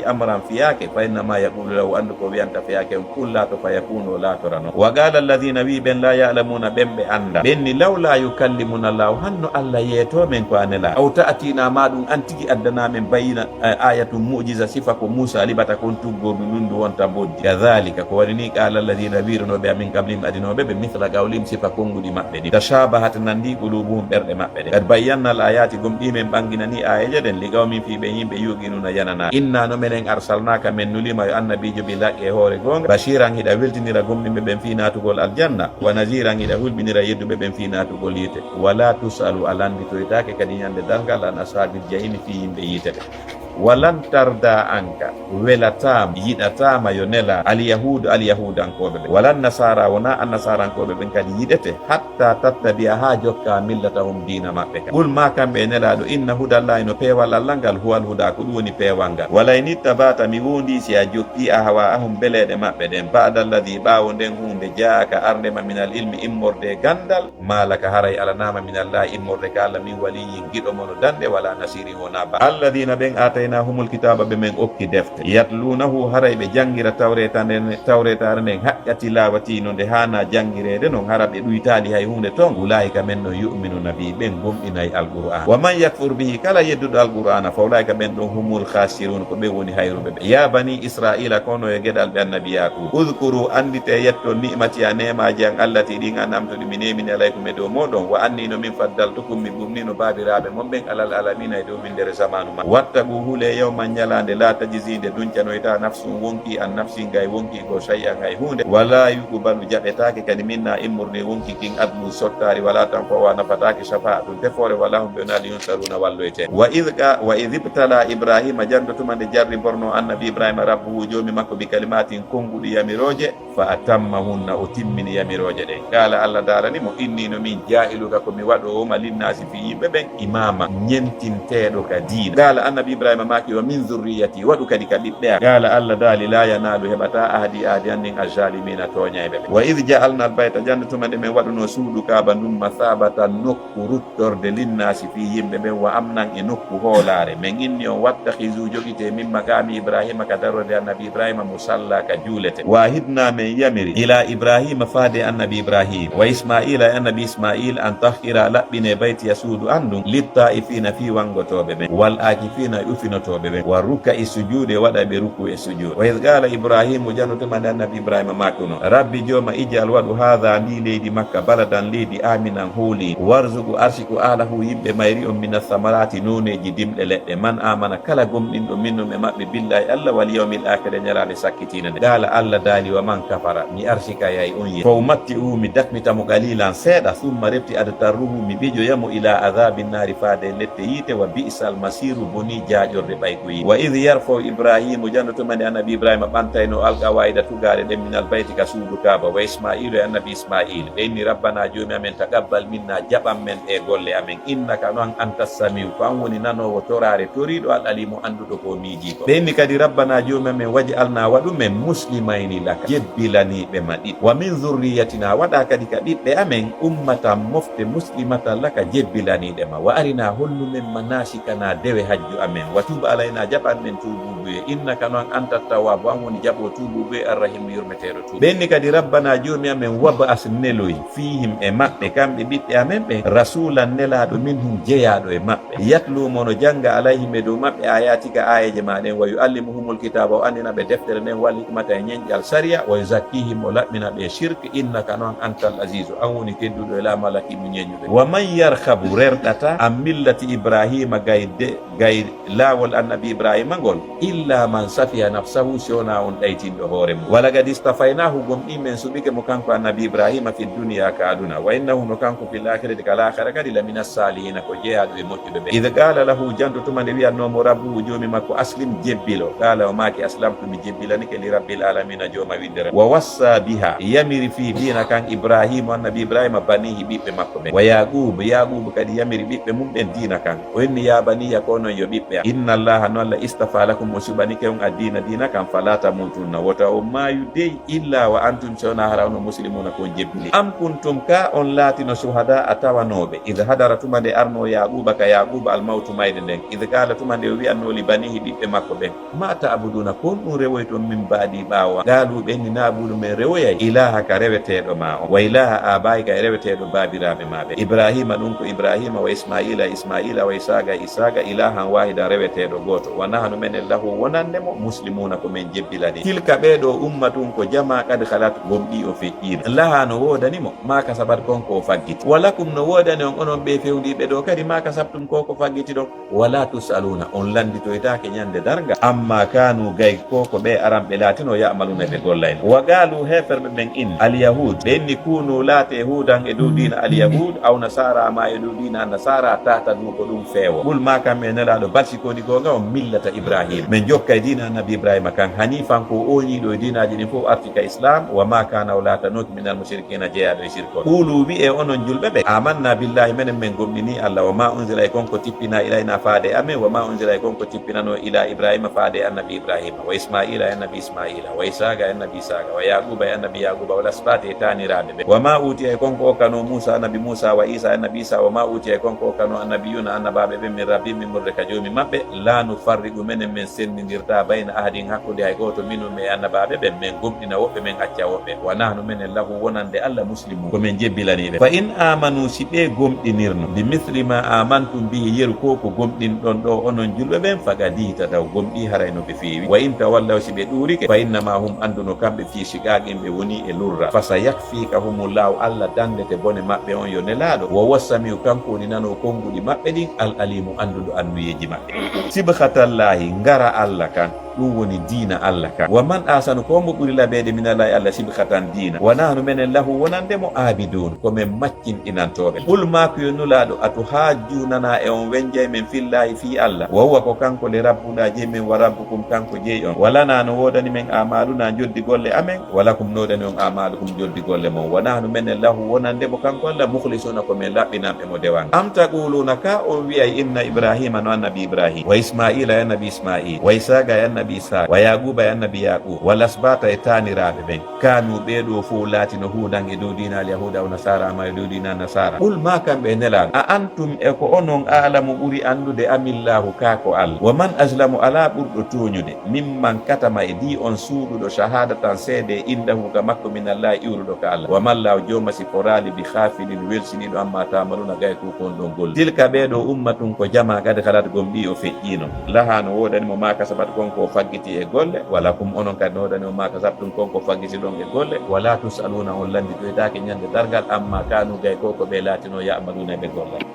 amran, fiyaake, fa innama yaqulu lahu, anndu ko wiyanta fiyaake on, kun, laato, fa yakunu, o laatora non. Wa qala alladhina, wi ɓen, la ya'lamuna, ɓen ɓe annda, ɓen ni, lawla yukallimuna Allahu, hanno Alla yeeto men ko a nela, aw ta'tina, ma ɗum an tigi addana men, bayyina, eh, ayatun, mu'jiza, sifa ko Muusa liɓata kon tuggordu ndun ndu wonta mboddi. Kadhalika, ko wani ni, qala alladhina, wiirunoɓe, min qablihim, adinooɓe ɓe, mithla qawlihim, sifa konguɗi maɓɓe ɗin. Tashabahat, nandi, qulubuhum, ɓerɗe maɓɓe ɗen. Qad bayyana al ayati, gomɗii men ɓanginanii aayeeje ɗen, li qawmin, fii ɓe yimɓe, yuqinuna, yananaa. Inna, no menen, arsalnaka, men nuliima yo annabiijo, bil haqqi, e hoore goonga, bashiran, hiɗa weltinira gomɗinɓe ɓen fii naatugol aljanna, wa naziran, hiɗa hulɓinira yedduɓe ɓen fii naatugol yiite. Wala tus'alu, a lannditoytaake kadi ñande darngal, an ashaabil jahiimi, fii yimɓe yiite ɓen. Walan tarda anka, welataama, yiɗataama yo nela, al yahuudu, al yahuudankooɓe ɓen, walan nasaara, wonaa annasarankooɓe ɓen kadi yiɗete, hatta tattabi'a, haa jokkaa, millatahum, diina maɓɓe kan. Qul, maa kamɓe e nelaaɗo, inna hudallaahi, no peewal Alla ngal, huwal hudaa, ko ɗum woni peewal ngal. Wala in ittaba'ta, mi woondii si a jokkii, ahwaa'ahum, beleeɗe maɓɓe ɗen, ba'da alladhii, ɓaawo nden huunde, jaa'aka, arnde ma, minal ilmi, immorde e ganndal, maa laka, haray alanaama, minallaahi, immorde ka Alla, min waliyyin, giɗo mo no danɗe, wala nasiirin, wonaa ba. Alladhiina, ɓen, aataynaahumul kitaaba, ɓe men okki defte, yatluunahu, haray ɓe janngira tawreeta nden, tawreetaare nden, haqqa tilaawatihi, no nde haanaa janngireede non, hara ɓe ɗuytaali hay huunde ton, ulaa'ika, ɓen ɗon, yu'minuuna bihi, ɓen gomɗinay Alqur'aana. Wa man yakfur bihi, kala yedduɗo Alqur'aana, fa ulaa'ika, ɓen ɗon, humul khaasiruuna, ko ɓen woni hayruɓe ɓen. Yaa banii Israa'iila, ko onon yo geɗalɓe Annabi Yaaquuba. Udhkuru, annditee, yettoo, ni'matii, neemaaji an, allatii, ɗin, an'amtu, ɗi mi neemini, alaykum, e dow mooɗon, wa annii, no min faddaltukum, mi ɓurnii, no baabiraaɓe mon ɓen, alal aalamiina, e dow winndere zamaanu maɓɓe. Wattaquuhu, Hule yawman ñalaande, laa tajzi nde duncanoyta nafsun wonki an nafsin gay wonki goo shay'an hay huunde, walaa yuqbalu jaɓetaake kadi minna immorde wonki kin adlu sottaari, walaa tanfa'uha nafataake shafa'atun tefoore, walaa hum ɓe wonaa li yunsaruna walloyte. Wa idh qa-, wa idh ibtala Ibrahima janto tuma nde jarriborno annabi Ibrahima rabbuhu joomi makko bi kalimatin konnguɗi yamirooje, fa atammahunna, o timmini yamirooje ɗen. Qaala, Allah daalani mo, inni no min jaa'iluka, ko mi waɗoowo ma, linnaasi fii yimɓe ɓen, imaama, ñentinteeɗo ka diina. Qaala, annabi Ibrahima maaki, wa min zurriyati, waɗu kadi ka ɓiɓɓe am. Qaala, Allah daali, laa yanaalu, heɓataa ahdi, ahdi an ndin, azzaalimiina, tooñayɓe ɓen. Wa idh ja'alna albayta, janto tuma nde men waɗuno suudu Kaaba ndun, masaabatan, nokku ruttorde, linnaasi fii yimɓe ɓen, wa amnan, e nokku hoolaare. Men inni on, wattakhizu, jogitee, min maqaami Ibrahima, ka darorde annabi Ibrahima, musalla, ka juulete. Wa ahidna, men yamiri, ila Ibrahima, faade annabi Ibrahim, wa Ismaila, e annabi Ismail, an tahhira, laɓɓinee, baytiya, suudu an ndun, littaa'ifiina, fii wangotooɓe ɓen, wal aakifiina, e ufinotooɓe ɓen, wa rukka'i sujuud, e waɗayɓe rukuu e sujuud. Wa idh qaala Ibrahimu, janto tuma nde annabi Ibrahima maakuno, rabbi, jooma, ij'al, waɗu, haadha, ndii leydi Makka, baladan, leydi, aaminan, hoolii, warzuqu, arsiku, ahlahu, yimɓe mayri on, mina thamaraati, nooneeji dimɗe leɗɗe, man aamana, kala gomɗinɗo, minhum, e maɓɓe, billahi, Allah, wal yawmil aakhiri, e ñalaande sakkitiinde nden. Qaala, Allah daali, wa man kafara, mi arsikayay on ye. Fa umatti'uhu, mi dakmita mo qalilan, seeɗa, summa, refti, adtarruhu, mi ɓijoya mo, ila adhaabin naari, faade lette yiite, wa bi'sal masiiru, bonii jaaƴorde ɓay ko yiite. Wa idh yarfa'u Ibrahimu, janto tuma nde annabi Ibrahima ɓantayno, alqawaa'ida, tugaale ɗen, minal bayti, ka suudu Kaaba, wa Isma'ilu, e annabi Isma'il, ɓe inni, rabbana, joomi amen, taqabbal minna, jaɓan men ɗee golle amen, innaka, no an, antas samiu, ko an woni nanoowo toraare toriiɗo, al alimu, annduɗo ko miijii ko. Ɓe inni kadi, rabbana, joomi amen, waj'alna, waɗu men, muslimayni laka, jebbilaniiɓe ma ɗiɗo, wa min zurriyatina, waɗa kadi ka ɓiɓɓe amen, ummatan, mofte, muslimatan laka, jebbilaniiɗe ma, wa arina, hollu men, manasikana, dewe hajju amen, wa tub alayna, jaɓan men tuubuubuye, innaka, no an, antat tawwaabu, an woni jaɓoowo tuubuubuye, arrahimu, yurmeteeɗo. Ɓe inni kadi, rabbana, joomi amen, wab'as, neloy, fiihim, e maɓɓe, kamɓe ɓiɓɓe amen ɓen, rasulan, nelaaɗo, minhum, jeyaaɗo e maɓɓe, yatlu, mo no jannga, alayhim, e dow maɓɓe, ayatika, aayeeje ma ɗen, wa yu'allimuhumul kitaaba, o anndina ɓe deftere nden, wal hikmata, e ñenƴal sariya, wa yuzakkihim, o laɓɓina ɓe shirk, innaka, no an, antal azizu, an woni tedduɗo e laamu, al hakiimu, ñeeñuɗo. Wa man yarghabu, rerɗata, an millati Ibrahima, gayde, gay laawol annabi Ibrahima ngol, illa man safiha nafsahu, si wonaa on ɗaytinɗo hoore mum. Wa laqad istafaynahu, gomɗii men suɓike mo kanko annabi Ibrahima, fi dunya, ka aduna, wa innahu, no kanko, fil akhirati, ka laakhara kadi, lamina salihina, ko jeyaaɗo e moƴƴuɓe ɓen. Idh qala lahu, janto tuma nde wi'atnoo mo rabbuhu, joomi makko, aslim, jebbilo. Qala, o maaki, aslamtu, mi jebbilanike, li rabbil alamina, jooma widdere. Wa wassa biha, yamiri fii diina kan, Ibrahimu, annabi Ibrahima, banihi, ɓiɓɓe makko ɓen. Wa Yaqub, Yaqub kadi yamiri ɓiɓɓe mum ɓen diina kan. O inni, ya baniya, ko onon yo ɓiɓɓe am. Inna Allaha, no Allah, istafa lakum, o suɓanike on, addiina, diina kan, fala tamutunna, wota on maayu dey, illa wa antum, si wonaa hara onon muslimuna, ko on jebbili. Am kuntum, ka on laatino, shuhada, a tawanooɓe, idh hadara, tuma nde arnoo Yaquba ka Yaquba, al mawtu, mayde nden, idh qala, tuma nde o wi'atnoo, li banihi, ɓiɓɓe makko ɓen, ma ta'buduna, ko honɗum rewoyton, min ba'di, ɓaawo an? Qaalu, ɓe inni, na'budu, men rewoyay, ilahaka, reweteeɗo ma on, wa ilaha abaika, e reweteeɗo baabiraaɓe ma ɓen. Ibrahima, ɗum ko Ibrahima, wa Ismaila, e Ismaila, wa Isaqa, e Isaqa, ilahan wahidan, reweteeɗo gooto. Wa nahnu, menen, lahu, wonande mo, muslimuna, ko men jebbilani. Tilka, ɓee ɗoo, ummatun, ko jamaa, qad khalat, gomɗii o feƴƴiino. Laha, no woodani mo, ma kasabat, kon ko o faggiti. Wa lakum, no woodani on, onon ɓee fewndiiɓe ɗoo kadi, ma kasabtum, ko ko faggitiɗon. Wala tus'aluna, on lannditoytaake ñande darnga, amma kanu, gay ko ko ɓe aranɓe laatinoo, ya'maluna, ɓe gollayno. Wa qaalu, heeferɓe ɓen inni, al yahud, ɓe inni, kunu, laatee, hudan, e dow diina al yahud, aw nasara, ma e dow diina nasara, tahtadu, ko ɗum feewo. Qul, ma kamɓe, Nelaaɗo, bal, si ko woni goonga on, millata Ibrahim, men jokkay diina annabi Ibrahima kan, hanifan, ko o ooñiiɗo e diinaaji ɗin fof, arti ka Islam, wa ma kana, o laatanooki, minal mushrikina, jeyaaɗo e sirkooɓe. Qulu, wi'ee onon julɓe ɓe, amanna billahi, menen men gomɗinii Allah, wa ma unzila, e kon ko tippinaa, ilayna, faade e amen, wa ma unzila, e kon ko tippinanoo, ila Ibrahima, faade e annabi Ibrahima, wa Ismaila, e annabi Ismaila, wa Isaqa, e annabi Isaqa, wa Yaquba, e annabi Yaquba, wal asbati, e taaniraaɓe ɓen, wa ma utiya, e kon ko okkanoo Musa, annabi Musa, wa Isa, e annabi Isa, wa ma utiya, e kon ko okkanoo annabiyuna, annabaaɓe ɓen, min rabbihim, immorde ka Joomi maɓɓe, la nufarriqu, menen men senndindirtaa, bayna ahadin, hakkunde hay gooto, minhum, e annabaaɓe ɓen, men gomɗina woɓɓe, men acca woɓɓe. Wa nahnu, menen, lahu, wonande Allah, muslimun, ko men jebbilaniiɓe. Fa in amanu, si ɓe gomɗinirno, bi misli ma amantum bihi, yeru ko ko gomɗinɗon ɗoo onon julɓe ɓen, faqad ihtadaw, gomɗii haray no ɓe feewi. Wa in tawallaw, si ɓe ɗuurike, fa innama hum, anndu no kamɓe, fi shiqaqin, ɓe woni e lurra. Fa sayakfikahumullahu, Allah dandete bone maɓɓe on, yo Nelaaɗo. Wa huwa samiu, kanko woni nanoowo konnguɗi maɓɓe ɗin, al alimu, annduɗo annuyeeji maɓɓe. Sibghatallaahi, ngara Alla kan, ɗum woni diina Alla kan. Wa man ahsanu, ko mbo ɓuri labeede, minallaahi Alla, sibghatan, diina. Wa nahnu, menen, lahu, wonande mo, aabidun, ko men maccinɗinantooɓe. Qul, maaku yo Nulaaɗo, atuhajjunana, e on wenjay men, fillaahi, fii Alla. Wa huwa, ko kanko le, rabbuna, jey men, wa rabbukum, kanko jey on. Wa lana, no woodani men, amaluna, njoddi golle amen. Wa lakum, no woodani on, amalukum, njoddi golle mon. Wa nahnu, menen, lahu, wonande mo, kanko Alla, mukhlisuna, ko men laɓɓinanɓe mo dewal. Am taquluna, ka on wi'ay, inna Ibrahima, no annabi Ibrahim, wa Ismaila, e annabi Ismail, wa Ishaqa, e annabi Ishaq, wa Yaquba, e annabi Yaqub, wal asbata, e taaniraaɓe ɓen. Kanu, ɓee ɗoo fow laatino, hudan, e dow diina al yahuda, aw nasara, amma e dow diina nasara. Qul, maa kamɓe, Nelaaɗo, a antum, e ko onon, a'lamu, ɓuri anndude, amillahu, kaa ko Alla? Wa man azlamu, alaa ɓurɗo tooñude, mimman katama, e dii on suuɗuɗo, shahadatan, seede, indahu, ka makko, minallahi, iwruɗo ka Alla. Wa mallahu, jooma si foraali, bi ghafilin, welsiniiɗo, amma ta'maluna, gay ko kon ɗon golle. Tilka, ɓee ɗoo, ummatun, ko jamaa, qad khalat, gomɗii, o feƴƴiino. Laha, no woodani mo, ma kasabat, kon ko o faggiti e golle. Wa lakum, onon kadi, no woodani on, ma kasabtum, kon ko faggitiɗon e golle. Wa la tus'aluna, on lannditoytaake ñande darngal, amma kanu, gay ko ko ɓe laatinoo, ya'maluna, ɓe gollata.